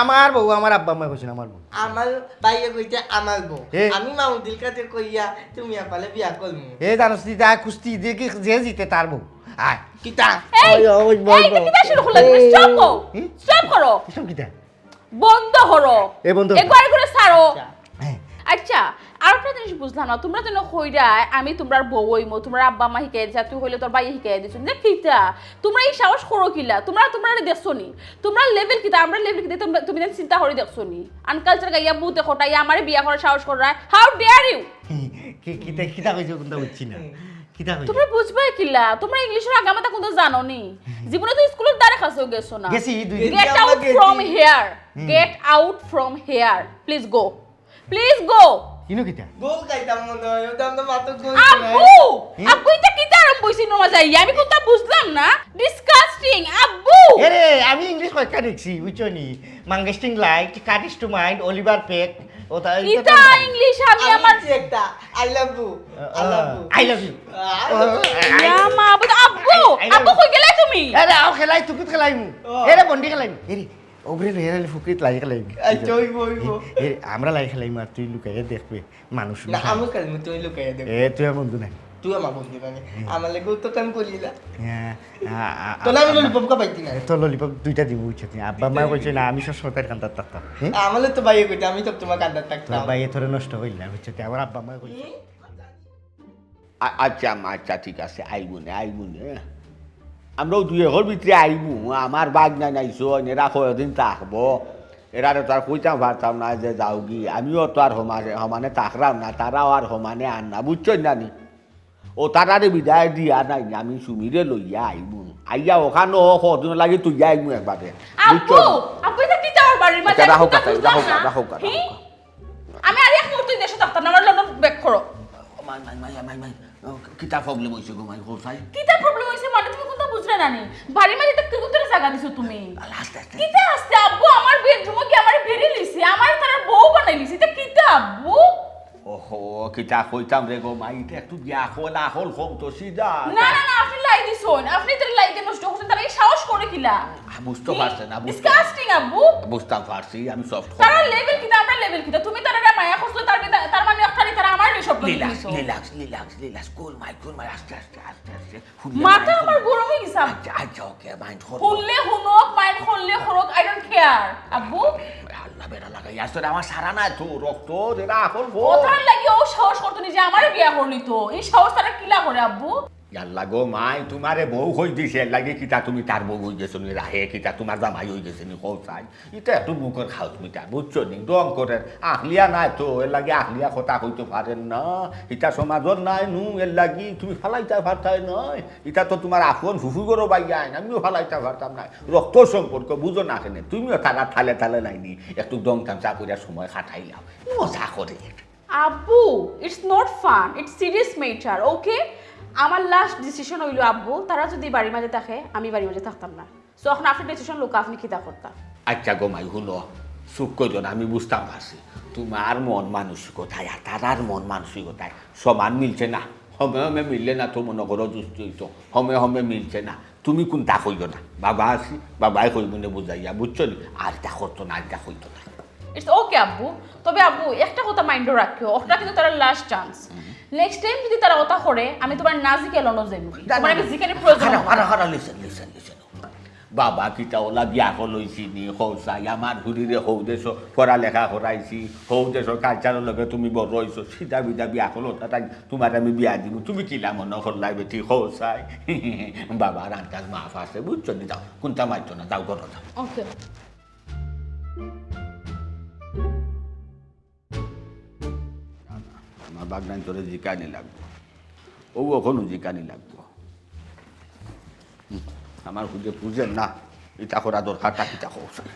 আমার বউ, আমার আব্বা আম্মায় কইছইন, আমার বউ। আমার ভাইয়ে কইছে আমার বউ। এ। আমি মামুদির কাছে কইয়া তুমি আপালে বিয়া করমু। এ, জানোস নি, তা কুস্তি দেখি যে জিতে তার বউ। আয়। কিতা? এই, ওই, ওই, এই, বল, বল। কিতা শুরু করলে তুমি? Stop করো। হুম? Stop করো। কিসব কিতা? বন্ধ করো। এ, বন্ধ করো। একবার করে ছাড়ো। আচ্ছা। হ্যাঁ। আচ্ছা, আর একটা জিনিস বুঝলাম না, তুমরা যেন কইরায় আমি তুমরার বউ অইমু, তুমরার আব্বা আম্মায় হিকাইয়া দিছে, তুই কইলে তোর ভাইয়ে হিকাইয়া দিছইন, ইটা কিতা? তুমরা ই সাহস করো কিলা? তুমরা, তুমরারে দেখছো নি? তুমরার level কিতা, আমরার level কিতা, তুমরা, তুমি যেন চিন্তা করি দেখছো নি? Unculture গাইয়া বউতে খটাইয়া আমারে বিয়া করার সাহস কররায়। How dare you? কি, কিতা, কিতা কইছো, কুনতা বুঝছি না। কিতা কইছো? তুমরা বুঝবায় কিলা? তুমরা ইংলিশর আগামাথা কুনতা জানো নি? জীবনে তো স্কুলর দ্বারে কাছেও গেছো না। গেছি, দুই দিন। Get out from here. Hmm. Get out from here. Please go. Please go. ইনো কিতা? গোল খাইতাম মনে হয়, ওটা আমরা মাত্র গোল আব্বু! খাই। হুম? আব্বু, ইটা কিতা আরম্ভ অইছে ইনো মাঝে আইয়া? আমি কুনতা বুঝলাম না। Disgusting, আব্বু! এরে, আমি ইংলিশ কয়েকটা দেখছি, বুঝছো নি? Mangesting light, Curtis to mind, Oliver Peck, ওটা, ইটা ইটা তো আমি ইংলিশ, আমি আমি আমার কি একটা, I love you, I love you। I love you। আহ, ও, I ইয়া মা, আব্বু, আব্বু, I, I love আব্বু, you। কই গেলে তুমি? এরে, আও খেলাই, তুকুত খেলাইমু। ও। এরে, বন্ডি খেলাইমু। এরে, ওগরে লই, এরে, ফুকরিত লাই খেলাইমু। আচ্ছা, অইবো, অইবো। এ, এ, আমরা লাই খেলাইমু, আর তুই লুকাইয়া দেখবে, মানুষ না, লুকাইয়া। আমি খেলাইমু, তুই লুকাইয়া দেখবে। এ, তুই আমার বন্ধু না নি? তুই আমার বন্ধু না নি? হুম। আমার লাগি তো কাম করিলা। হ্যাঁ, আ, আ, আ, তাহলে আমি আব্বা, lollipop খাবাইতি না। এ, তো lollipop দুইটা দিমু, বুঝছো তুই? আব্বা মা কইছে না, আমি সব সময় তার কান্দাত থাকতাম। হুম? আমালে তো ভাইয়ে কইতে, আমি সব তোমার কান্দাত থাকতাম। তোর ভাইয়ে তোরে নষ্ট করিলা, বুঝছো তুই? আবার আব্বা মা কইছে। হুম? আ-, আচ্ছা, আম্মা, আচ্ছা, ঠিক আছে, আইবো নে, আইবো নে। আমরাও দুই একর ভিতরে আইবো। আমার ভাগনা নাইছইন, এরা কয়দিন থাকবো। এরারে তো আর কইতাম পারতাম না যে যাওগি। আমিও তো আর হমানে, হমানে থাকরাম না, তারাও আর হমানে আর না, বুঝছইন না নি? ও তারারে বিদায় দিয়া নাই নি, আমি সুমিরে লইয়া আইমু। আইয়া ওখানো কদিন লাগি তুইয়া আইমু একবারে। আব্বু, বুঝছইন? আব্বু, ইটা কিতা আমার বাড়ির মাঝে? আচ্ছা, আমি রাখো কিতা কথা, বুঝলাম রাখো না। কথা, রাখো কথা, হি? রাখো কথা। আমি আর এক মুহূর্ত এই দেশো থাকতাম না, আমার লন্ডন back করো। মাই, মাই, মাই, মাই, মাই। ও, কিতা problem অইছে গো মাই, কও চাই? কিতা problem অইছে মানে তুমি কুনতা বুঝরায় না নি? বাড়ির মাঝে তো কিতা জাগা দিছো তুমি? আল্লাহ, আস্তে, আস্তে। কিতা আস্তে আব্বু, আমার bedroom-ও কি আমারে বেড়ি লিছে? আমারে তারা বউ বানাই লিছে? ইটা কিতা আব্বু? ওহো, কিতা কইতাম রে গো মাই, ইটা একটু বিয়া কল, আকল কম তো সিধা। না, না, না, আপনি লাই দিছইন। আপনি তারা লাই দিয়া নষ্ট করছইন, তারা এই সাহস করে কিলা? আ, বুঝতে হি? পারছে না, বুঝতে Disgusting, আব্বু। বুঝতাম পারছি, আমি soft তারা করলাম। Level কিতা, আমরা level কিতা? তুমি তারারে মায়া করছো, তার বিদা-, তার মানে আপনারই তারা আমার এই সব করে relax, দিছো। Relax, relax, relax, cool মাই, cool মাই, আস্তে, আস্তে, আস্তে, আস্তে। হুনলে মাথা mind আমার করো। গরম অই গেছে, আব্বু। আচ্ছা, আচ্ছা, okay, mind করো। হুনলে হুনক, mind করলে করক, I don't care, আব্বু। আল্লাহ বেড়া লাগাই, আসলে আমার সারা নাই তো, রক্ত, যেটা আকল গো। ও তার লাগি ও সাহস করতো নি যে আমারে বিয়া করলি তো। এই সাহস তারা কিলা করে, আব্বু? ইয়াল্লা গো মাই, তুমারে বউ কই দিছে, এর লাগি কিতা তুমি তার বউ অই গেছো নি? রাহে কিতা তুমার জামাই অই গেছে নি? কও চাই। ইটা একটু মুখর খাউত মিটা, বুঝছো নি? ঢং করের, আখলিয়া নাই তো, এর লাগি আখলিয়া কথা কইতো পারের না। ইটা সমাজর নায় নু, এর লাগি তুমি ফালাইতায় পারতায় নায়। ইটা তো তুমার আপন ফুফু গরো বাইয়াইন, আমিও ফালাইতায় পারতাম নায়। রক্তর সম্পর্ক বুঝো না কেনে, তুমিও তারা থালে থালে নায় নি, একটু ঢং তামশা করিয়া সময় কাটাইলাও। মজা করে। আব্বু, it's not fun, it's serious matter, okay? আমার last decision অইলো আব্বু, তারা যদি বাড়ির মাঝে থাকে, আমি বাড়ির মাঝে থাকতাম না। So এখন আপনি decision লউক্কা, আপনি কিতা করতা? আচ্ছা গো মাই, হুনো, চুপ কইরো না, আমি বুঝতাম পারছি। তুমার মন মানসিকতায় আর তারার মন মানসিকতায় সমান মিলছে না। হমে হমে মিললে না তো মনো করো দুস্তি অইতো, হমে হমে মিলছে না। তুমি কুনতা কইও না, বাবা আছি, বাবায় কইবো নে বুঝাইয়া, বুঝছো নি? আর ইতা করতো না, আর ইতা কইতো না। It's okay আব্বু, তবে আব্বু একটা কথা mind-ও রাখিও, ওটা কিন্তু তারার last chance। Next time যদি তারা ওটা করে, আমি তুমার না জিকাইয়া লন্ডন যাইমু। না, না, তুমার আমি না। জিকানির প্রয়োজন খারাপ, হবে না। খারাপ, খারাপ, listen, listen, listen। বাবা, কিতা অলা বিয়া কল অইছি নি? কও চাই, আমার হুরিরে হউ দেশো পড়ালেখা করাইছি, হউ দেশর culture-র লগে তুমি বড় অইছো, সিধা বিধা বিয়া কল অতা তাই তুমারে আমি বিয়া দিমু, তুমি কিলা মনো করলায় বেটি? কও চাই। বাবার আন্দাজ মাফ আছে, বুঝছো নি? যাও, কুনতা মাতিও না, যাও, ঘরো যাও। Okay। আমার বাগনাইন্তরে জিকানি লাগবো, অউ অখনউ জিকানি লাগবো। হুম, আমার হুদে বুঝের না, ইতা করা দরকারটা কিতা, কও চাই।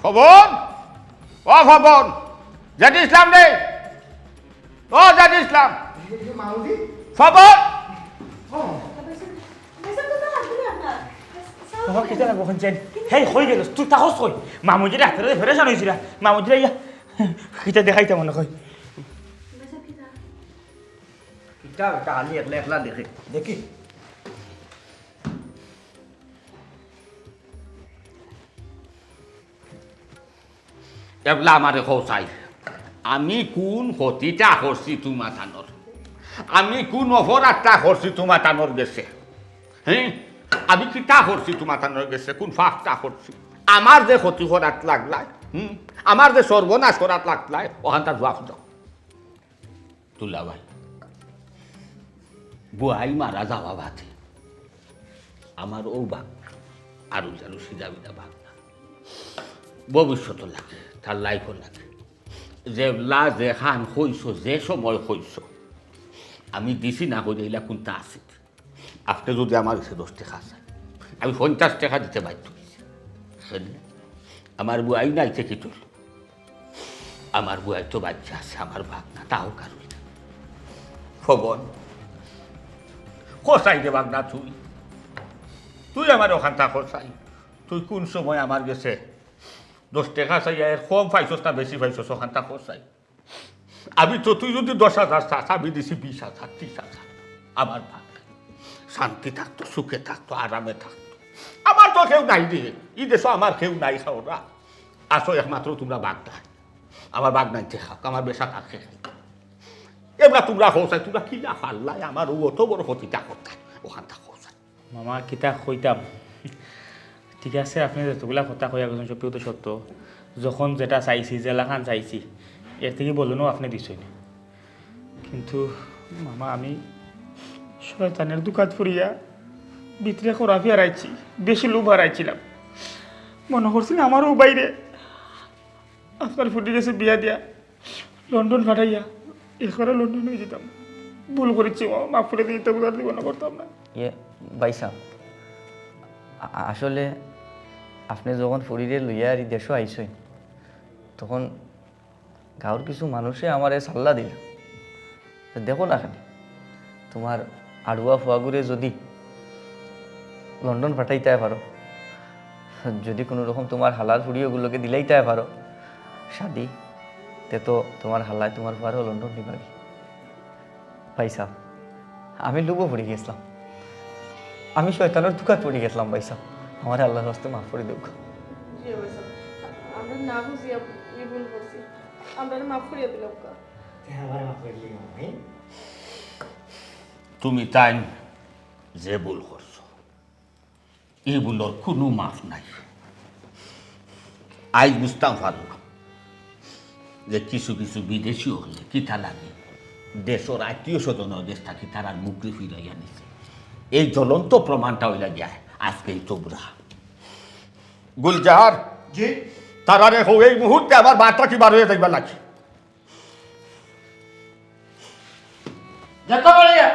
ফবন, ও ফবন, জেড ইসলাম রে, ও জেড ইসলাম, ফবন। বাবা, কিতা লাগবো হুনছেন? হেই, কই গেল? তুই তাহস কই? মামুজির হাতে ফেরেশান হইছিলা। মামুজিরা ইয়া, কিতা দেখাইতে মনে কই? কিতা বেটা, খালি একলা একলা দেখে। দেখি। এবলা আমারে কও চাই, আমি কোন ক্ষতিটা করছি তুমাতানর? আমি কোন অপরাধটা করছি তুমাতানর গেছে? হ্যাঁ, আমি কিতা করছি তুমাতানর গেছে? কোন ফাঁকটা করছি? আমার যে ক্ষতি করাত লাগলায়, হুম, আমার যে সর্বনাশ করাত লাগলায়, অখানটার জুয়াফ দেও। দুলাভাই, বুয়াই মারা যাওয়া বাদে আমার অউ ভাগনা, আরু জারু সিধা বিধা ভাগনা, ভবিষ্যতও লাগে, তার লাইফও লাগে। যেবলা যেখান কইছো, যে সময় কইছো, আমি দিছি না কইরা ইলা কুন্তা আছে। আপনে যদি আমার গেছে দশ টেকা চাইন, আমি পঞ্চাশ টেকা দিতে বাধ্য অইছি। কেনে? আমার বুয়াই নাই তে কিতা অইলো? আমার বুয়াই তো বাচ্চা আছে, আমার ভাগনা, তাও কারণ। ফবন, কও চাই রে ভাগনা তুই, তুই আমারে অখানটা কও চাই। তুই কোন সময় আমার গেছে দশ টেকা চাইয়া এর কম পাইছস না বেশি পাইছস, অখানটা কও চাই। আমি তো, তুই যদি দশ হাজার চাস, আমি দিছি বিশ হাজার, ত্রিশ হাজার। আমার ভাগনা শান্তি থাকতো, সুখে থাকতো, আরামে থাকতো। আমার তো কেউ নাই রে, ই দেশো আমার কেউ নাই, খাওরা। আসো একমাত্র তুমরা ভাগনা। আমার ভাগনাইন্তে খাউক, আমার বেটা থাকে। এবলা তুমরা কও চাই, তুমরা কিলা পারলায় আমার অউ অত বড় ক্ষতিটা করতায়, অখানটা কও চাই। মামা, কিতা কইতাম? ঠিক আছে, আপনে যতগুলা কথা কইয়া গেছইন, সবটিউ তো সত্য। যখন যেটা চাইছি, যেলাখান চাইছি, এর থাকি বলুনও আপনে দিছইন। কিন্তু মামা, আমি শয়তানের ধুকাত পড়িয়া ভিতরে খরাপি হারাইছি, বেশি লোভ হারাইছিলাম। মনো করছিলাম আমার অউ ভাইরে আপনার ফুড়ির গেছে বিয়া দিয়া লন্ডন পাঠাইয়া একবারে লন্ডন অইযিতাম। ভুল করিছি মামা, মাফ করি দিন, ইতা বুঝার জীবনও করতাম না। ইয়ে, ভাইসাব, আ-, আসলে আপনে যখন ফুড়িরে লইয়া আর ই দেশো আইছইন, তখন গাঁওর কিছু মানুষে আমারে সাল্লা দিলা, তো দেখো না খালি, তুমার আড়ুয়া ফুয়াগুরে যদি লন্ডন পাঠাইতায় পারো, যদি কুনু রকম তুমার হালার ফুড়ি অগুর লগে দিলাইতায় পারো শাদি, তে তো তুমার হালায় তুমার ফুয়ারেও লন্ডন নিবাগি। ভাইসাব, আমি লোভো পড়ি গেছলাম, আমি শয়তানর ধুকাত পড়ি গেছলাম ভাইসাব, আমারে আল্লার ওয়াস্তে মাফ করি দেউক্কা। জি ভাইসাব, আমরা না বুঝিয়া ই ভুল করছি, আমরারে মাফ করিয়া দিলাউক্কা। তে আমারে মাফ করি দিলাউক্কা। তুমি তাইন যে ভুল করছো, ই ভুলর কুনু মাফ নাই। আইজ বুঝতাম পারলাম যে কিছু কিছু বিদেশি অকলে কিতা লাগি দেশর আত্মীয় স্বজনর গেছ থাকি তারার মুখ ফিরাইয়া নিছে। এই জ্বলন্ত প্রমাণটা অইলা গিয়া আজকে এই তোমরা। গুলজার, জি। তারারে কও এই মুহূর্তে আমার বাড়ি থাকি বার অইয়া যাইবার লাগি। যত বড় ইয়া।